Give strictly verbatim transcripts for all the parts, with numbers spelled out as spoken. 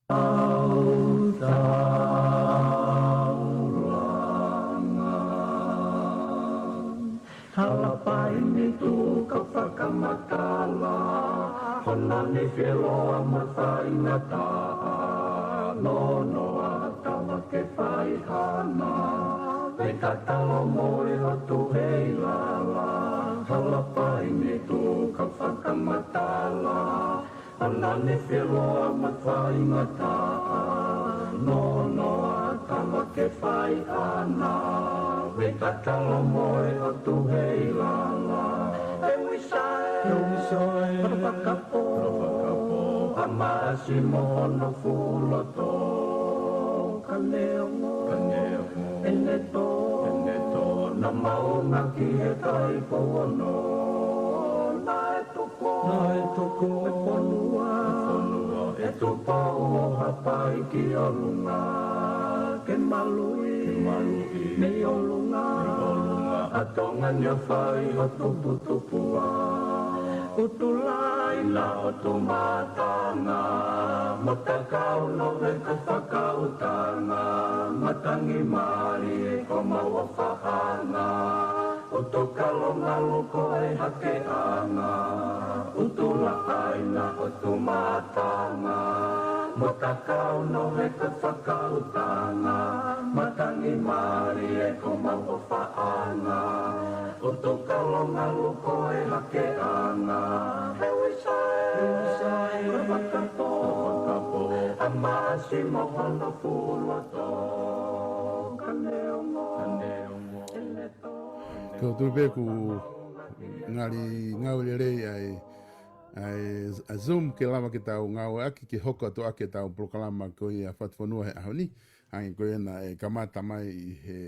Taulanga. Halapai ni tuka fakamatala, hono ni filoa mo faingataʻa, nonoa tama ke fai hana, me ka talo mo e ʻotu hei lala. Halapai ni tuka fakamatala, hono ni filoa mo faingataʻa, nonoa tama ke fai hana, me ka talo mo e ʻotu hei lala. E Uisae, e Uisae, Kalafakapo, Kalafakapo, ʻa Maʻasi mo hono fuloto, ka neongo, ka neongo, ʻene tō, ʻene tō, naʻa mau ngaki he kai pouono, naʻe toko, naʻe toko, e fonua, e fonua, ʻe Tupou ʻo hapai ki ʻolunga, ke maluʻi, ke maluʻi, mei ʻolunga, mei ʻolunga, ʻa Tonga ni ʻo fai ʻo tuputupu ʻa ʻUtulai na ʻOtu Mātanga, mo Takau Nove ko Fakautanga, matangi mālie ko Mauʻofaʻanga, ʻUtukalo Ngalu ko e hakeʻanga, ʻUtulaʻaina ʻOtu Mātanga, mo Takau Nove ko Fakautanga, matangi mālie ko Mauʻofaʻanga, ʻUtukalo Ngalu ko e hakeʻanga. E Uisae, e Uisae, Kalafakapo, Kalafakapo, ʻa Maʻasi mo hono fuloto, ka neongo, ka neongo, ʻene tō. Ko u tui pē ʻoku ngali ngāue lelei ʻa e, ʻa e, ʻa e Zoom ke lava ke tau ngāueʻaki, ke hoko atu ʻaki ʻetau polokalama ko ia Fatufonua he ʻaho ni. Hangē ko ia naʻe kamata mai ʻi he,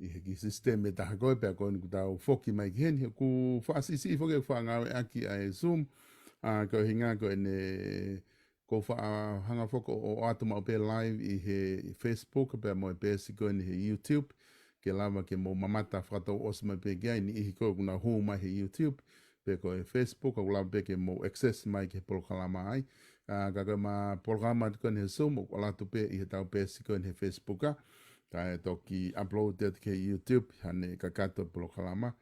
ʻi he kiʻi sisitemi ʻe taha ko ē, pea ko eni kuo tau foki mai ki heni. ʻOku faʻa siʻisiʻi foki ʻeku faʻa ngāueʻaki ʻa e Zoom. ʻA, ko e ʻuhinga ko ʻene, ʻoku ou faʻa hanga foki ʻo, ʻo ʻoatu maʻu pē live ʻi he Facebook, pea mo e peesi ko eni he YouTube. Ke lava ke mou mamata fakatouʻosi mai pē ki ai, niʻihi ko ē ʻoku nau hū mai he YouTube, pe ko e Facebook, ʻoku lava pē ke mou access mai ki he polokalama ai. ʻA, ka ko e ʻema polokalama atu ko eni he Zoom, ʻoku ʻalu atu pē ʻi heʻetau peesi ko eni he Facebook, ʻa. Kae toki upload atu ki he YouTube, hangē kakato e polokalama.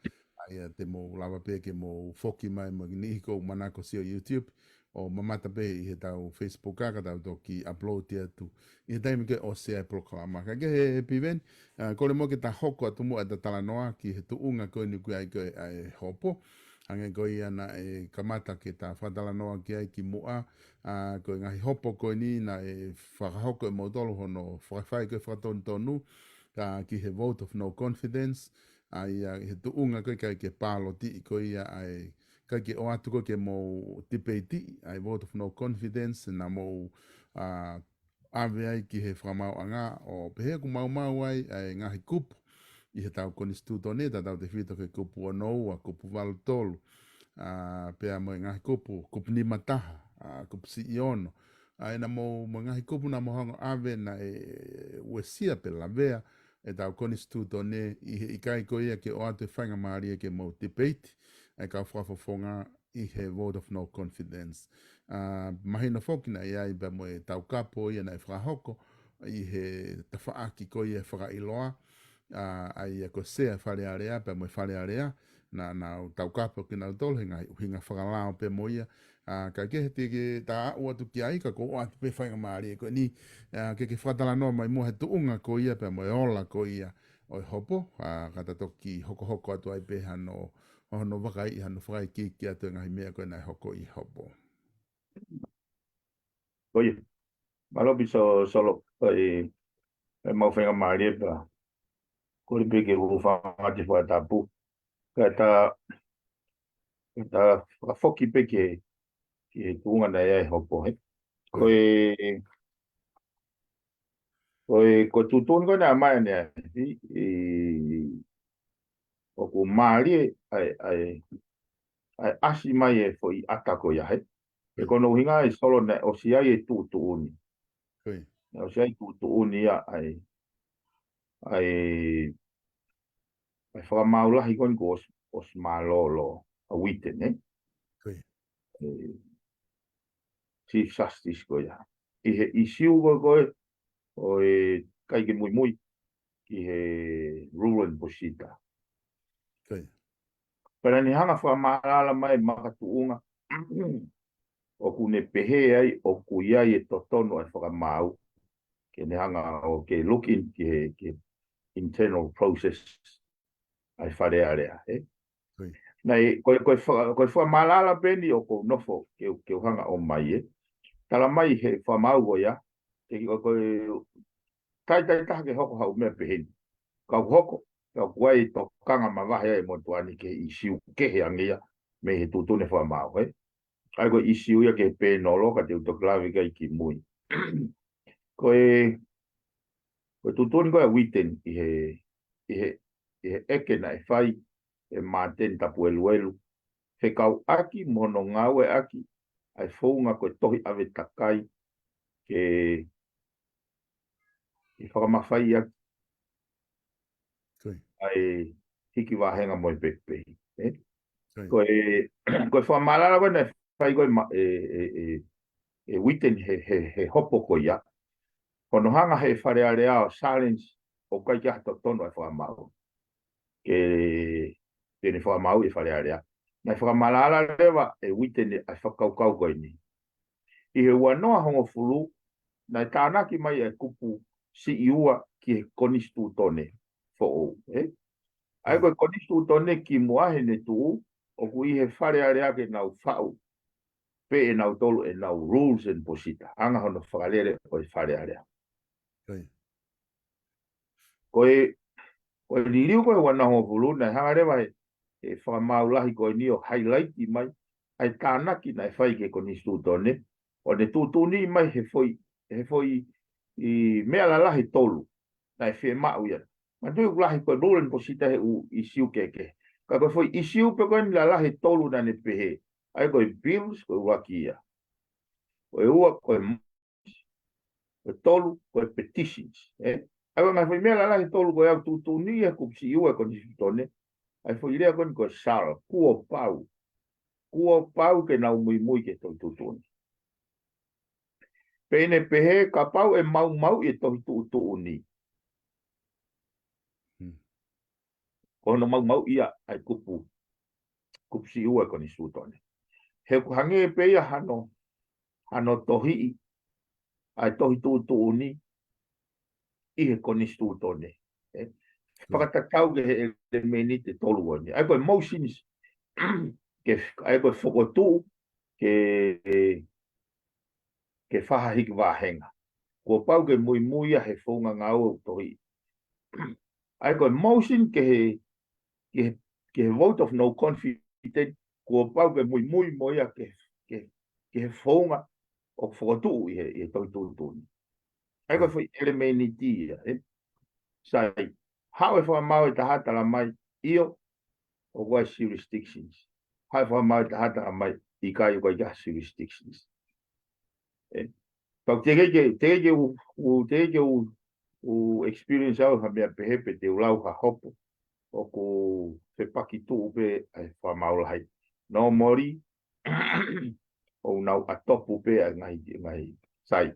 ʻA ia te mou lava pē ke mou foki mai mo e niʻihi ʻoku manako sio YouTube, ʻo mamata pē ʻi heʻetau Facebook, ʻa, ka tau toki upload atu ʻi he taimi ko ē ʻosi ʻa e polokalama. Kae kehe, Piveni, ʻa, kole muʻa ke ta hoko atu muʻa ʻeta talanoa ki he tuʻunga ko eni ʻoku ʻi ai ko ē ʻa e hopo. Hangē ko ia naʻe kamata ke ta fakatalanoa ki ai kimuʻa, ʻa, ko e ngaahi hopo ko eni naʻe fakahoko ʻe moutolu hono fakafai ko ē fakatonutonu, ʻa, ki he vote of no confidence, ʻa ia ʻi he tuʻunga ko ē ʻikai ke pālotiʻi ko ia ʻa e, ʻikai ke ʻoatu ko ē ke mou tipeitiʻi ʻa e vote of no confidence, naʻa mou, ʻa, ʻave ai ki he fakamaauʻanga ʻo pehē ʻoku maumau ai ʻa e ngaahi kupu ʻi heʻetau konisitūtone, tatau tefito ki he kupu ono ua, kupu valu tolu, ʻa, pea mo e ngaahi kupu, kupu nima taha, ʻa, kupu siʻi ono. ʻA ia naʻa mou, mo e ngaahi kupu naʻa mou hanga ʻo ʻave naʻe uesia pe lavea ʻetau konisitūtone ʻi he ʻikai ko ia ke ʻoatu e faingamālie ke mou tipeiti ʻa e kau fakafofonga ʻi he vote of no confidence. ʻA, mahino foki naʻe ʻi ai pea mo e taukapo ia naʻe fakahoko ʻi he tafaʻaki ko ia fakaʻiloa, ʻa, ʻa ia ko e Sea Fale Alea pea mo e Fale Alea, naʻa, naʻa nau taukapo kinautolu he ngaahi ʻuhinga fakalao pea mo ia. ʻA, kae kehe, teʻeki ke ta aʻu atu ki ai, ka ʻoku ou ʻoatu pē faingamālie ko eni, ʻa, ke ke fakatalanoa mai muʻa he tuʻunga ko ia pea mo e ola ko ia ʻo e hopo, ʻa, ka ta toki hokohoko atu ai pē hano, hono vakaiʻi, hano fakaikiiki atu e ngaahi meʻa ko ē naʻe hoko ʻi he hopo. Ko ia. Mālō Pisa Solo, ʻa e, ʻa e mau faingamālie pea kole pē ke u hūfanga atu he fakatapu. Ka ta, ka ta fakafoki pē ki he, ki he tuʻunga naʻe ʻi ai e hopo, he. Ko e, ko e, ko e tuʻutuʻuni ko ē naʻe ʻomai ʻanenai, ʻi, ʻi, ʻoku mālie ʻa e, ʻa e, ʻa e ʻasi mai e foʻi ʻata ko ia, he. He ko hono ʻuhinga ʻe Solo naʻe ʻosi ʻi ai e tuʻutuʻuni. Ko ia. Naʻe ʻosi ʻi ai e tuʻutuʻuni ia ʻa e, ʻa e, ʻa e fakamaau lahi ko eni kuo ʻosi, ʻosi mālōlō ʻa Uite, ne? Ko ia. E, Chief Justice ko ia. ʻi he ʻisiu ko ē ko ē ʻo e ʻikai ke muimui ki he rule and procedure. Ko ia. Pea naʻa ne hanga fakamaʻalaʻala mai makatuʻunga ʻoku ne pehē ai ʻoku ʻi ai e totonu ʻa e fakamaau. Ke ne hanga ʻo ke look in ki he, ki he internal process ʻa e Fale Alea, ē? Ko ia. Naʻe, ko e, ko e fa-, ko e fakamaʻalaʻala pē eni ʻoku ou nofo ke, ke u hanga ʻo mai, ē? Tala mai he fakamaau ko ia, ke ki ko e, ko e taitai taha ke hoko haʻu meʻa pehē ni. Ka u hoko, ka u kuai tokanga mavahe ai mo tuani ke ʻisiu kehe ange ia mei he tuʻutuʻuni fakamaau, ē? ʻA ia ko e ʻisiu ia ke pē nolo ka te u toki lave ki ai ki mui. Ko e, ko e tuʻutuʻuni ko ē ʻa Witten ʻi he, ʻi he, ʻi he ʻeke naʻe fai ʻe Māteni Tapueluelu. Fekauʻaki mo hono ngāueʻaki ʻa e founga ko e tohi ʻave takai ke, ke fakamafaiʻaki Ko ia. ʻa e hiki vāhenga mo e pekipehi. Ē? Ko ia. Ko e, ko e fakamaʻalaʻala ko ē naʻe fai ko ē ma-, ʻe, ʻe, ʻe, ʻe Witten he, he, he hopo ko ia. Ko hono hanga he Fale Alea ʻo challenge ʻoku ʻikai ke ʻi ai ha totonu ʻa e fakamaau. Ke, ke ne fakamaau e Fale Alea. Naʻe fakamaʻalaʻala leva ʻe Witten ʻa e fakakaukau ko eni. ʻI he ua noa hongofulu, naʻe tānaki mai ʻa e kupu siʻi ua ki he konisitūtone foʻou, ē? ʻA ia ko e konisitūtone kimuʻa heʻene tuʻu, ʻoku ʻi he Fale Alea ke nau faʻu pē ʻe nautolu ʻenau rules and procedure. Anga hono fakalele ʻo e Fale Alea. Ko ia. Ko e, ko e liliu ko ē ua noa hongofulu, naʻe hanga leva he, he fakamaau lahi ko eni ʻo highlight mai ʻa e tānaki naʻe fai ki he konisitūtone, ʻo ne tuʻutuʻuni mai he foʻi, he foʻi ʻi meʻa lalahi ʻe tolu naʻe fiemaʻu ia. Manatuʻi ʻoku lahi ko e rule and procedure he ʻū ʻisiu kehekehe. Ka ko e foʻi ʻisiu pē ko eni lalahi ʻe tolu naʻa ne pehē. ʻA ia ko e bills, ko e ʻuluaki ia. Ko e ua, ko e, ko e tolu, ko e petitions, ē? ʻA ia ko e ngaahi foʻi meʻa lalahi ʻe tolu ko ē ʻoku tuʻutuʻuni he kupu siʻi ua e konisitūtone. ʻA ia foʻi lea ko eni ko e shall, kuo pau. Kuo pau ke nau muimui ki he tohi tuʻutuʻuni. Pea ne pehē kapau ʻe maumauʻi e tohi tuʻutuʻuni. Hmm. Ko hono maumauʻi ia ʻa e kupu, kupu siʻi ua e konisitūtone. He ʻoku hangē pē ia hano, hano tohiʻi ʻa e tohi tuʻutuʻuni ʻi he konisitūtone. Ē? Fakatatau ki he ʻelemēniti ʻe tolu ko eni. ʻA ia ko e motions, ke, ʻa ia ko e fokotuʻu, ke, ke fai ha hiki vāhenga. Kuo pau ke muimui ia he founga ngāue ʻoku tohiʻi. ʻA ia ko e motion ki he, ki he, ki he vote of no confidence, kuo pau ke muimui mo ia ki he, ki he, ki he founga ʻoku fokotuʻu ʻi he, ʻi he tohi tuʻutuʻuni. ʻA ia ko e foʻi ʻelemēniti ia, ē? Sai, haʻu e fakamaau ʻe taha tala mai, ʻio, ʻoku ʻi ai e jurisdictions. Haʻu e fakamaau ʻe taha tala mai, ʻikai, ʻoku ʻikai ke ʻi ai ha jurisdictions. Ē, pau teʻeki ke, teʻeki ke u, u, teʻeki ke u, u experience au ha meʻa pehē pe te u lau ha hopo ʻoku fepaki tuʻu pē ʻa e fakamaau lahi. Normally, ʻoku nau ʻatopu pē ʻa e ngaahi, ngaahi sai.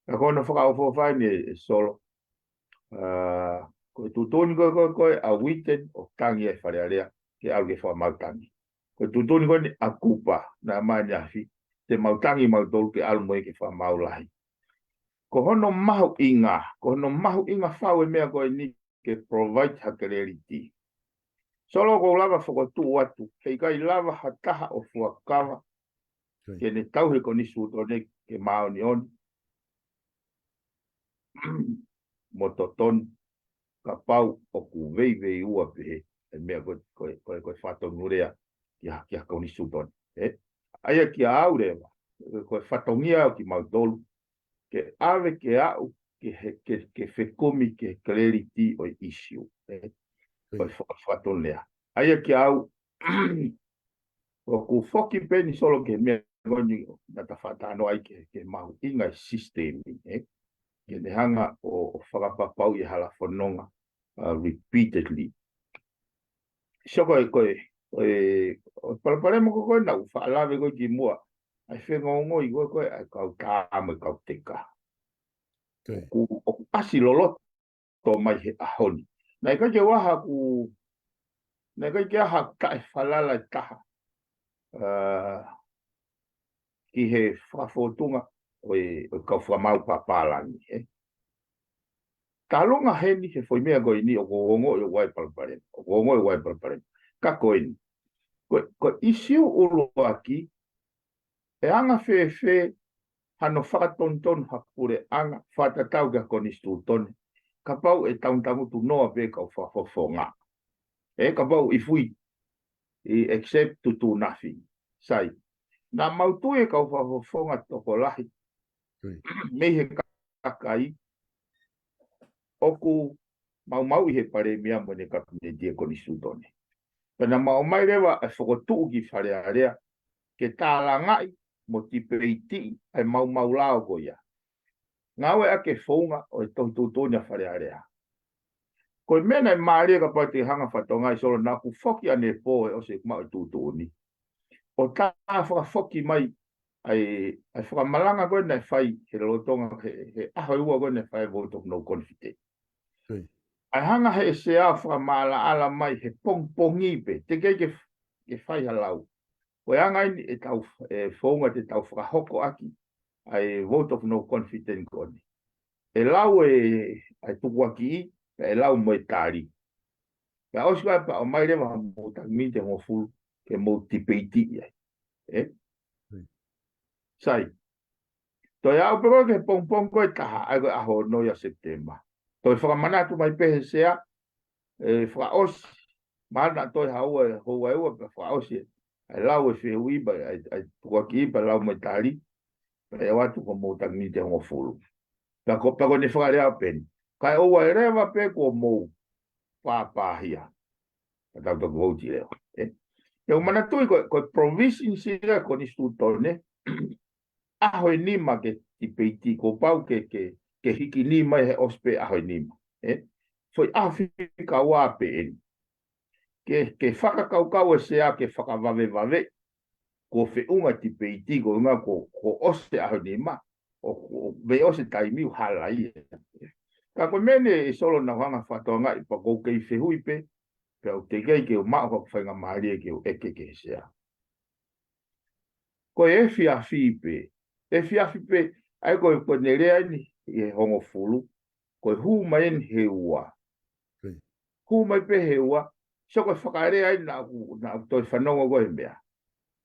Ka ko hono fakaʻofoʻofa eni ē, ē Solo. ʻA, ko e tuʻutuʻuni ko ē, ko ē, ko ē ʻa Witten ʻo tangi ʻa e Fale Alea ke ʻalu ke fakamaau tangi. Ko e tuʻutuʻuni ko eni ʻa Kupa, naʻe mai ʻaneafi, te mau tangi mautolu ke ʻalu mo ia ke fakamaau lahi. Ko hono mahuʻinga, ko hono mahuʻinga fau e meʻa ko eni ke provide ha clarity. Solo, ʻoku ou lava fokotuʻu atu, heʻikai lava ha taha ʻo fuakava, Ko ia. ke ne tauhi e konisitūtone ke māʻoniʻoni mo totonu, kapau ʻoku veiveiua pehē e meʻa ko e, ko e, ko e, ko e fatongia lea ki ha, ki ha konisitūtone, ē? ʻA ia kiate au leva, ko e fatongia ʻo kimautolu, ke ʻave ke aʻu, ke he, ke, ke fekumi, ke clarity ʻo e ʻisiu, ē? Ko e fa-, fatongia lea. ʻA ia kiate au, ʻoku foki pē eni Solo ki he meʻa ko eni naʻa ta fakatalanoa ai ki he, ki he mahuʻinga e sisitemi, ē? Ke ne hanga ʻo, ʻo fakapapauʻi e hala fononga, uh, repeatedly. Sio ko e, ko e, ko e, ʻo palopalema ko ē naʻa ku faʻa lave ko ē kimuʻa, ʻa e fengongoi ko ē, ko ē ʻa e kau tā mo e kau teka. ʻOku, ʻoku ʻasi loloto mai he ʻaho ni. Naʻe ʻikai ke u ʻaha ʻoku, naʻe ʻikai ke u ʻaha ʻoku taʻefalala ʻe taha, ʻa, ki he fakafōtunga ʻo e, ʻo e kau fakamaau pālangi, ē. Talonga heni he foʻi meʻa ko eni ʻoku ou ongoʻi ʻoku ʻi ai e palopalema. ʻOku ou ongoʻi ʻoku ʻi ai e palopalema. Ka ko eni. Ko, ko e ʻīsiu ʻuluaki, ʻe anga fēfē hano fakatonutonu ha puleʻanga fakatatau ki he konisitūtone. Kapau ʻe tangutu noa pē kau fakafofonga. Ē, kapau ʻi fui, ʻi accept to do nothing. Sai. Naʻa mau tui e kau fakafofonga tokolahi. Mei he kakai ʻoku maumauʻi he palēmia mo ʻene kapineti e konisitūtone. Pea naʻa mau ō mai leva ʻo fokotuʻu ki Fale Alea, ke tālangaʻi mo tipeitiʻi ʻa e maumau lao ko ia. Ngāueʻaki e founga ʻo e tohi tuʻutuʻuni ʻa Fale Alea. Ko e meʻa naʻe mālie kapau te ke hanga ʻo fakatokangaʻi Solo naʻa ku foki ʻanepō he ʻosi ʻeku maʻu e tuʻutuʻuni. ʻO tā fakafoki mai ʻa e, ʻa e fakamalanga ko ē naʻe fai he lolotonga he, he ʻaho ʻe ua ko ē naʻe fai e vote of no confidence. ʻA e hanga he sea ʻo fakamaʻalaʻala mai he pongipongi pē, teʻeki ke, ke fai ha lau. Ko e anga eni e tau, e founga te tau fakahoko ʻaki ʻa e vote of no confidence ko eni. ʻE lau e, ʻa e tukuakiʻi, ʻe lau mo e tali. Pea ʻosi ko ia pea ʻomai leva ha mou taki miniti ʻe hongofulu ke mou tipeitiʻi ai. Ē? Sai. Toe aʻu pē ko ē ki he pongipongi ko ē ʻe taha, ʻa ia ko e ʻaho ono ia ʻo Sepitema. Toe fakamanatu mai pē he sea, ʻe fakaʻosi, mahalo naʻa toe haʻu e houa ʻe ua pea fakaʻosi ʻa e lau e fehuʻi pea, ʻa e, ʻa e tukuakiʻi pea lau mo e tali, pea ʻoatu ko e mou taki miniti ʻe hongofulu. Pea ko, pea ko ʻene fakalea pē eni. Kae ʻoua ʻe leva pē kuo mou pāpāhia. Ka tau toki vouti leva. Ē? Te u manatuʻi ko, ko e provision ia e konisitūtone, ʻaho ʻe nima ke tipeiti, kuo pau ke, ke, ke hiki nima he ʻosi pē ʻaho ʻe nima. Ē? Foʻi ʻaho fika ua pē eni. Ke, ke fakakaukau e sea ke fakavavevave, kuo feʻunga tipeiti, ko e ʻuhinga kuo, kuo ʻosi e ʻaho ʻe nima, ʻo, ʻo, mei ʻosi e taimi ʻoku hala ia. Ka ko e meʻa eni ʻe Solo naʻa ku hanga ʻo fakatokangaʻi pea ʻoku ou kei fehuʻi pē, pea ʻoku teʻeki ai ke u maʻu ha faingamālie ke u ʻeke ki he sea. Ko e efiafi pē, efiafi pē, ʻa ia ko e, ko ʻene lea eni ʻi he hongofulu, ko e hū mai eni he ua. Hū mai pē he ua, so ko e fakalea eni naʻa ku, naʻa ku toe fanongo ko e meʻa.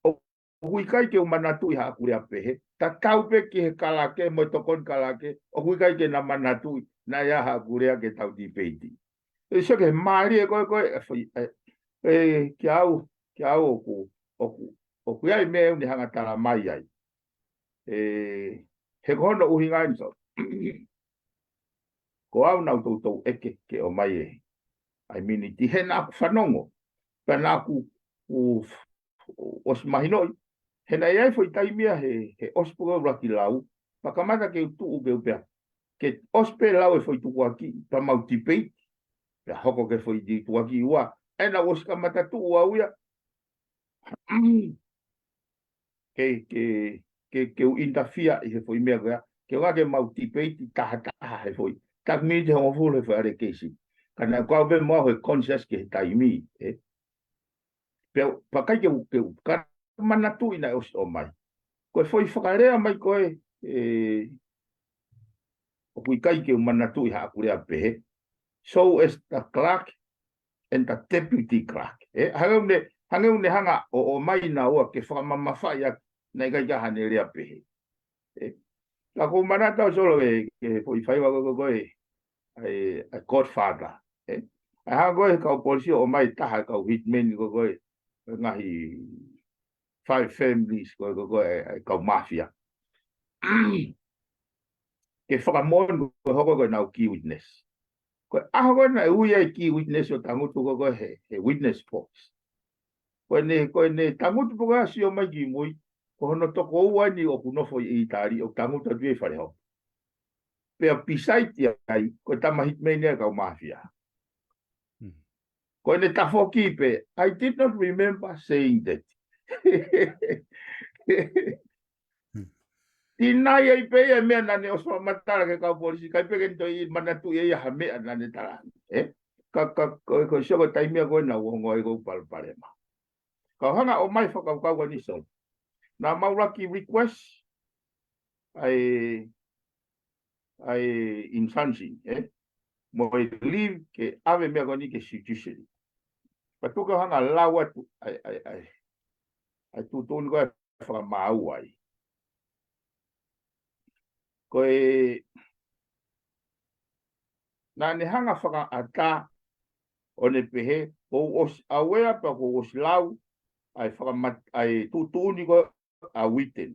ʻOku ʻikai ke u manatuʻi haʻaku lea pehē, tatau pē ki he kalake, mo e tokoni kalake, ʻoku ʻikai ke na manatuʻi, naʻe ʻi ai haʻaku lea ke tau tipeiti. ʻE sio ki he mālie ko ē, ko ē, ʻe fai, ʻe, ʻe, kiate au, kiate au ʻoku, ʻoku, ʻoku ʻi ai e meʻa ʻe uni hanga tala mai ai. ʻE, he ko hono ʻuhinga eni Solo. Ko au naʻa ku toutou ʻeke ke ʻomai e, ʻa e miniti he naʻa ku fanongo. Pea naʻa ku, u, ʻosi mahinoʻi. He naʻe ʻi ai e foʻi taimi ia he, he ʻosi pē ko ē ʻuluaki lau. Pea kamata ke u tuʻu ke u pehē. Ke ʻosi pē lau e foʻi tukuakiʻi, pea mau tipeiti. Pea hoko ki he foʻi ti-, tukuakiʻi ua. ʻE naʻa ku ʻosi kamata tuʻu au ia. Ke, ke, ke, ke u interfere ʻi he foʻi meʻa ko ia. Ke ʻoua ke mau tipeiti tahataha he foʻi taki miniti ʻe hongofulu he foʻi allegation. Ka naʻe kau pē mo au he conscious ki he taimi, ē. Pea, pea ʻikai ke u, ke u, ka manatuʻi naʻe ʻosi ʻomai. Ko e foʻi fakalea mai ko ē, ē, ʻoku ʻikai ke u manatuʻi haʻaku lea pehē. So as the clerk and the deputy clerk. Ē, hangē ʻoku ne, hangē ʻoku ne hanga ʻo, ʻomai naua ke fakamamafaʻi ʻaki naʻe ʻikai ke ʻi ai haʻane lea pehē. Ē, ka ʻoku ou manatu au Solo ē, ke foʻi faiva ko ē, ko ē, ʻa e, ʻa e godfather. Ē, ʻa e hanga ko ē he kau polisi ʻo ʻomai taha e kau hitman ko ē, ko ē, ngaahi five families ko ē, ko ē, ko ē, ʻa e kau mafia. Ke fakamoʻoni ko e hoko ko ē ʻenau key witness. Ko e ʻaho ko ē naʻe ui ai e key witness ʻo tangutu ko ē, ko ē he, he witness box. Ko ʻene, ko ʻene tangutu pē ko ē ʻo sio mai ki mui, ko hono tokoua eni ʻoku nofo ʻi ʻĪtali ʻoku tangutu atu ʻi he fale hopo. Pea beside ai, ko e tama hitman ia e kau mafia. Ko ʻene tafoki pē, I did not remember saying that. Did ʻai ai pē ia e meʻa naʻa ne ʻosi fakamatala ki he kau polisi, ʻikai pē ke ne toe manatuʻi ʻe ia ha meʻa naʻa ne tala. Ē? Ka, ka, ko, ko e sio ko e taimi ko ē naʻa ku ongoʻi ai ʻoku ou palopalema. Ka u hanga ʻo ʻomai fakakaukau ko eni Solo. Naʻa mau laki request ʻa e, ʻa e injunction, ē? Mo e leave ke ʻave meʻa ko eni ki he judiciary. Pea tuku ke u hanga lau atu ʻa e, ʻa e, ʻa e, ʻa e tuʻutuʻuni ko ē fakamaau ai. Ko e, naʻa ne hanga fakaʻatā ʻo ne pehē, kuo u ʻosi aware pea kuo u ʻosi lau ʻa e fakamat-, ʻa e tuʻutuʻuni ko ē ʻa Witten.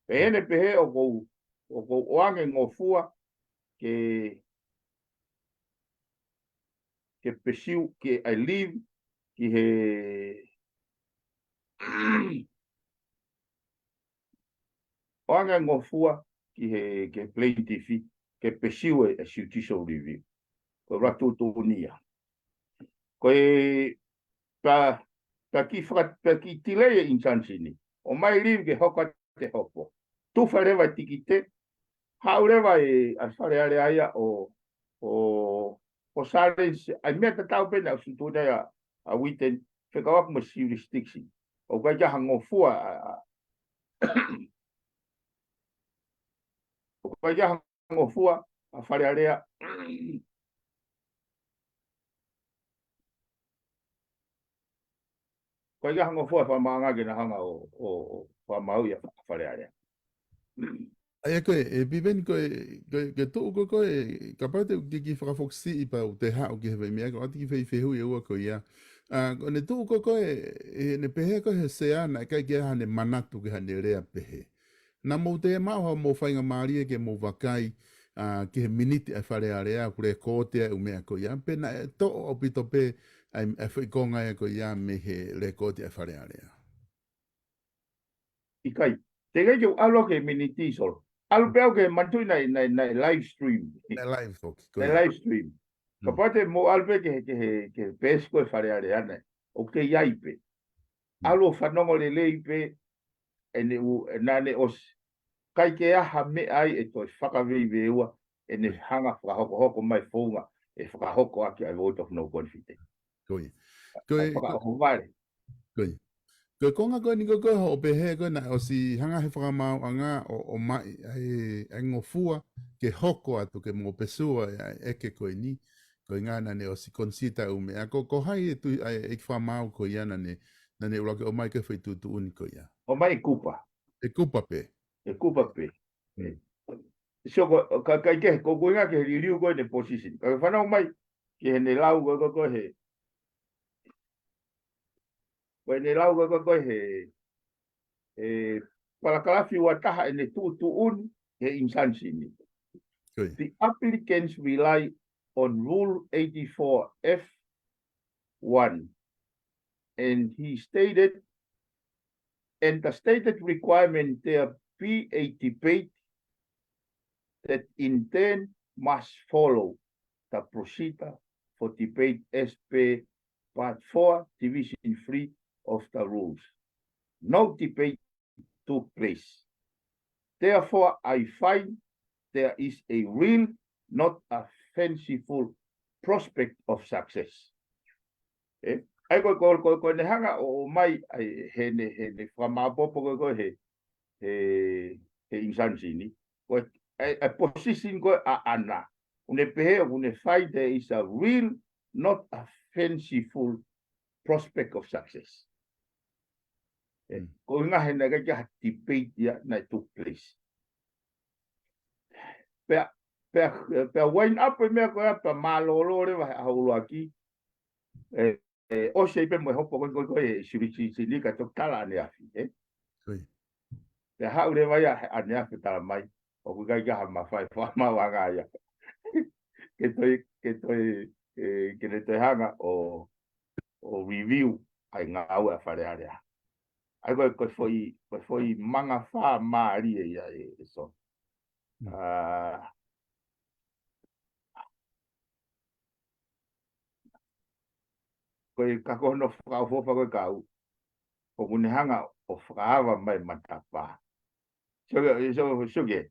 Pehē ne pehē ʻoku ou, ʻoku ou ʻoange ngofua ke, ke pursue, ke ʻai leave, ki he, ʻoange ngofua ki he, ki he plaintiff, ke pursue e judicial review. Ko e ʻuluaki tuʻutuʻuni ia. Ko e pea, pea kiʻi faka-, pea kiʻi delay e injunction ni. ʻOmai leave ke hoko atu e hopo. Tufa leva e tikite, haʻu leva e, ʻa e Fale Alea ia ʻo, ʻo, ʻo challenge, ʻa e meʻa tatau pē naʻe ʻosi tuʻutuʻuni ai ʻa, ʻa Witten, fekauʻaki mo e jurisdiction. ʻOku ʻikai ke ʻi ai ha ngofua, ʻa, ʻa, ʻoku ʻikai ke ʻi ai ha ngofua ʻa Fale Alea. ʻOku ʻikai ke ʻi ai ha ngofua fakamaauʻanga ke na hanga ʻo, ʻo, ʻo fakamaauʻi ʻa Fale Alea. ʻA ia ko e, ʻe Piveni ko e, ko e, ko e tuʻu ko ē ko ē, kapau te u kiʻi fakafoki siʻi pea u toe haʻu ki he fai meʻa, ko ʻati kiʻi fai fehuʻi ʻe ua ko ia. ʻA, ko ʻene tuʻu ko ē ko ē, ʻene pehē ko ē he sea naʻe ʻikai ke ʻi ai haʻane manatu ki haʻane lea pehē. Naʻa mou toe maʻu haʻamou faingamālie ke mou vakai, ʻa, ki he miniti ʻa e Fale Alea, ʻoku lekooti ai e ʻū meʻa ko ia. Pea naʻe toʻo ʻaupito pē ʻa e, ʻa e foʻi konga ia ko ia mei he lekooti ʻa e Fale Alea. ʻIkai. Teʻeki ke u ʻalu ki he miniti Solo. ʻAlu pē au ki he manatuʻi naʻe, naʻe, naʻe live stream. Naʻe live foki, ko ia. Naʻe live stream. Mm. Kapau te mou ʻalu pē ki he, ki he, ki he peesi ko ē Fale Alea naʻe, ʻoku kei ʻi ai pē. Mm. ʻAlu ʻo fanongo lelei pē, ʻene ʻū, naʻa ne ʻosi. ʻIkai ke ʻi ai ha meʻa ai ʻe toe fakaveiveua, ʻene hanga fakahokohoko mai founga, ʻe fakahoko ʻaki ʻa e vote of no confidence. Ko ia. Ko e, fakaʻohovale. Ko ia. Ko e konga ko eni ko ē ko ē hoʻo pehē ko ē naʻe ʻosi hanga he fakamaauʻanga ʻo, ʻomai ʻa e, ʻa e ngofua ke hoko atu ke mou pursue ʻa e ʻeke ko eni. Ko e ʻuhinga naʻa ne ʻosi consider ʻū meʻa. Ko, ko hai e tui, ʻa e, ʻeiki fakamaau ko ia naʻa ne, naʻa ne ʻuluaki ʻomai ko ē foʻi tuʻutuʻuni ko ia. ʻOmai ʻe Kupa. ʻE Kupa pē. ʻE Kupa pē. Mm. So, ko, ka, ka ʻi ke, ko e ʻuhinga ki he liliu ko ē ʻene position. Ka ke fanongo mai ki heʻene lau ko ē ko ē he, ko ʻene lau ko ē ko ē he, ʻe, palakalafi ua taha ʻene tuʻutuʻuni he injunction ni. Ko ia. The applicants rely on Rule eighty-four F one, and he stated, and the stated requirement there be a debate that in turn must follow the procedure for debate as per Part four, Division three of the rules. No debate took place. Therefore, I find there is a real, not a fanciful prospect of success. Ē? ʻA ia ko, ko, ko, ko ʻene hanga ʻo, ʻomai, ʻa e, heʻene, heʻene fakamāpopo ko ē ko ē he, he, he injunction ni. Ko e, ʻa e, ʻa e position ko ē ʻaʻana. ʻOku ne pehē, ʻoku ne find there is a real, not a fanciful prospect of success. Ē, mm, ko e ʻuhinga he naʻe ʻikai ke ʻi ai ha debate ia naʻe took place. Pea, pea, pea wind up e meʻa ko ē, pea mālōlō leva he ʻaho ʻuluaki. Ē, ē, ʻosi ai pē mo e hopo ko ē, ko ē, ko ē, e jurisdiction ni ka toki tala ʻaneafi, ē? Ko ia. Pea haʻu leva ia he ʻaneafi tala mai, ʻoku ʻikai ke ʻi ai ha mafai fakamaauʻanga ia. Ke toe, ke toe, ē, ke ne toe hanga ʻo, ʻo review ʻa e ngāue ʻa Fale Alea. ʻA ia ko e, ko e foʻi, ko e foʻi mangafā mālie ia ē, ē Solo. Mm. ʻA, ko e ka ko hono fakaʻofoʻofa ko ē kau, ʻoku ne hanga ʻo fakaava mai matapā. So, so, so ke.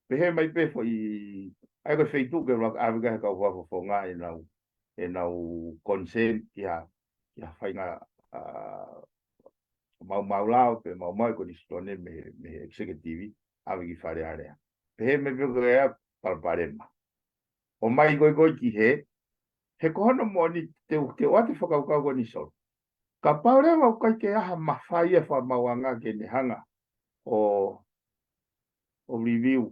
Pehē mai pē foʻi, ʻa ia ko e feituʻu ke laka ʻave ki ai e kau fakafofonga ʻenau, ʻenau consent ki ha, ki ha faʻahinga, ʻa, maumau lao, pe maumau e konisitūtone mei, mei he executive, ʻave ki Fale Alea. Pehē mai pē ko e palopalema. ʻOmai ko ē ko ē ki hē, he ko hono moʻoni te u, te u ʻoatu e fakakaukau ko eni Solo. Kapau leva ʻoku ʻikai ke ʻi ai ha mafai ʻa e fakamaauʻanga ke ne hanga ʻo, ʻo review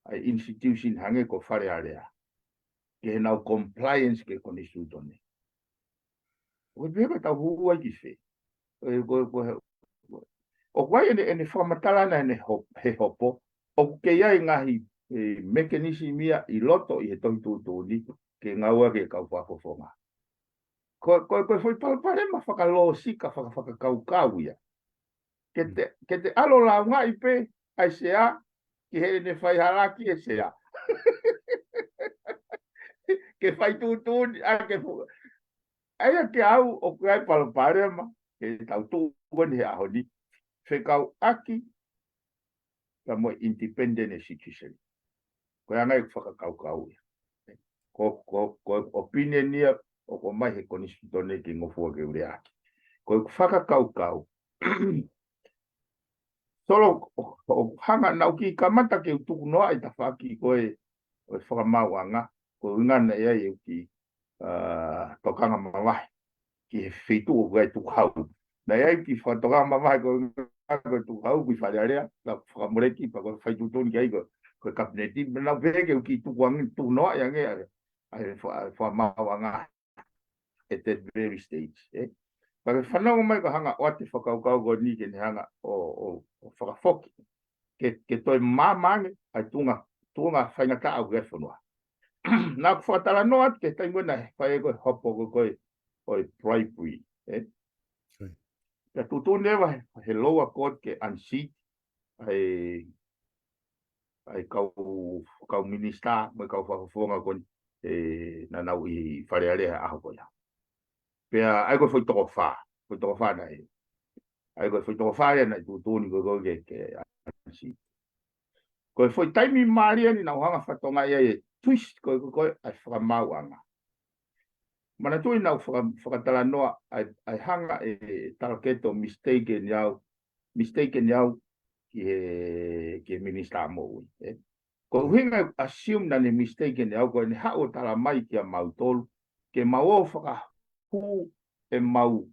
ʻa e institution hangē ko Fale Alea, ke ʻi ai haʻanau compliance ki he konisitūtone. ʻOku pehē ko e tau hū ai ki fē. ʻE, ko, ko, he, ko, ʻoku ʻi ai ʻene, ʻene fakamatala ʻana ʻene ho-, he hopo, ʻoku kei ʻi ai e ngaahi, e, mechanism ia ʻi loto ʻi he tohi tuʻutuʻuni, ke ngāueʻaki ʻe he kau fakafofonga. Ko, ko, ko e foʻi palopalema fakalōsika, faka-, fakakaukau ia. Ke te, ke te ʻalu ʻo lāungaʻi pē ʻa e Sea, ki heʻene fai halaki e Sea. Ke fai tuʻutuʻuni, ʻa ke fu-, ʻa ia ke au ʻoku ʻi ai e palopalema, ke tau tuʻu ko eni he ʻaho ni, fekauʻaki pea mo e independent e citizen. Ko e anga ia ʻeku fakakaukau ia. Ko, ko, ko e opinion ia ʻoku ʻomai he konisitūtone ke ngofua ke u leaʻaki. Ko ʻeku fakakaukau, Solo, ʻo, ʻo hanga naʻa ku kiʻi kamata ke u tukunoaʻi e tafaʻaki ko ē ʻo e fakamaauʻanga, ko e ʻuhinga naʻe ʻi ai ʻeku kiʻi, ʻa, tokanga mavahe ki he feituʻu ʻoku ʻi ai e tukuhau. Naʻe ʻi ai e kiʻi fakatokanga mavahe ko e ʻuhinga ko e tukuhau ʻoku ʻi Fale Alea, naʻa ku fakamoleki pea ko e fai tuʻutuʻuni ki ai ko, ko e kapineti, pea naʻa ku pehē ke u kiʻi tuku ange, tukunoaʻi ange ʻa e, ʻa e fa-, fakamaauʻanga at that very stage, ē. Pea ke fanongo mai ka hanga ʻo ʻoatu e fakakaukau ko eni ke ne hanga ʻo, ʻo, ʻo fakafoki. Ke, ke toe maama ange ʻa e tuʻunga, tuʻunga faingataʻa ʻoku ʻi ai e fonua. Naʻa ku fakatalanoa atu ki he taimi ko ē naʻe fai ai ko ē e hopo ko ē ko ē ʻo e bribery, ē. Right. Pea tuʻutuʻuni leva he, he lower court ke unseat ʻa e, ʻa e kau, kau minisitā mo e kau fakafofonga ko eni, ē, naʻa nau ʻi Fale Alea he ʻaho ko ia. Pea ʻa ia ko e foʻi toko fā, foʻi toko fā naʻe. ʻA ia ko e foʻi toko fā ia naʻe tuʻutuʻuni ko ē ko ē ke, ke unseat. Ko e foʻi taimi mālie eni naʻa ku hanga ʻo fakatokangaʻi ai e twist ko ē ko ē ko ē ʻa e fakamaauʻanga. Manatuʻi naʻa ku faka-, fakatalanoa ʻa e, ʻa e hanga ʻe Taloketo ʻo mistaken au, mistaken au ki he, ki he minisitā moʻui, ē. Ko e ʻuhinga ʻeku assume naʻa ne mistaken au ko ʻene haʻu ʻo tala mai kia mautolu, ke mau ō ʻo fakahū ʻemau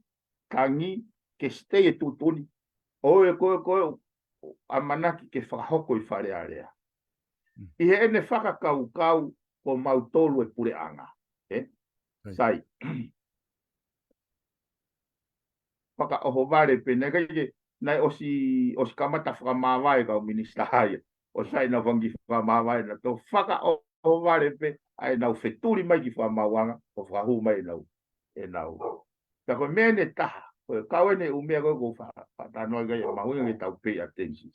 tangi ke stay e tuʻutuʻuni, ʻo e ko ē ko ē ʻoku ʻamanaki ke fakahoko ʻi Fale Alea. Mm. ʻI heʻene fakakaukau ko mautolu e puleʻanga, ē? Right. Sai. Fakaʻohovale pē, naʻe ʻikai ke, naʻe ʻosi, ʻosi kamata fakamāvae kau minisitā ia. ʻOsi ʻenau fanga kiʻi fakamāvae, naʻa toe fakaʻohovale pē ʻa ʻenau fetuli mai ki he fakamaauʻanga, ʻo fakahū mai ʻenau, ʻenau. Ka ko e meʻa eni ʻe taha, ko e kau eni e ʻū meʻa ko ē ʻoku ou fa-, fakatalanoa ki ai, ʻe mahuʻinga ke tau pay attention.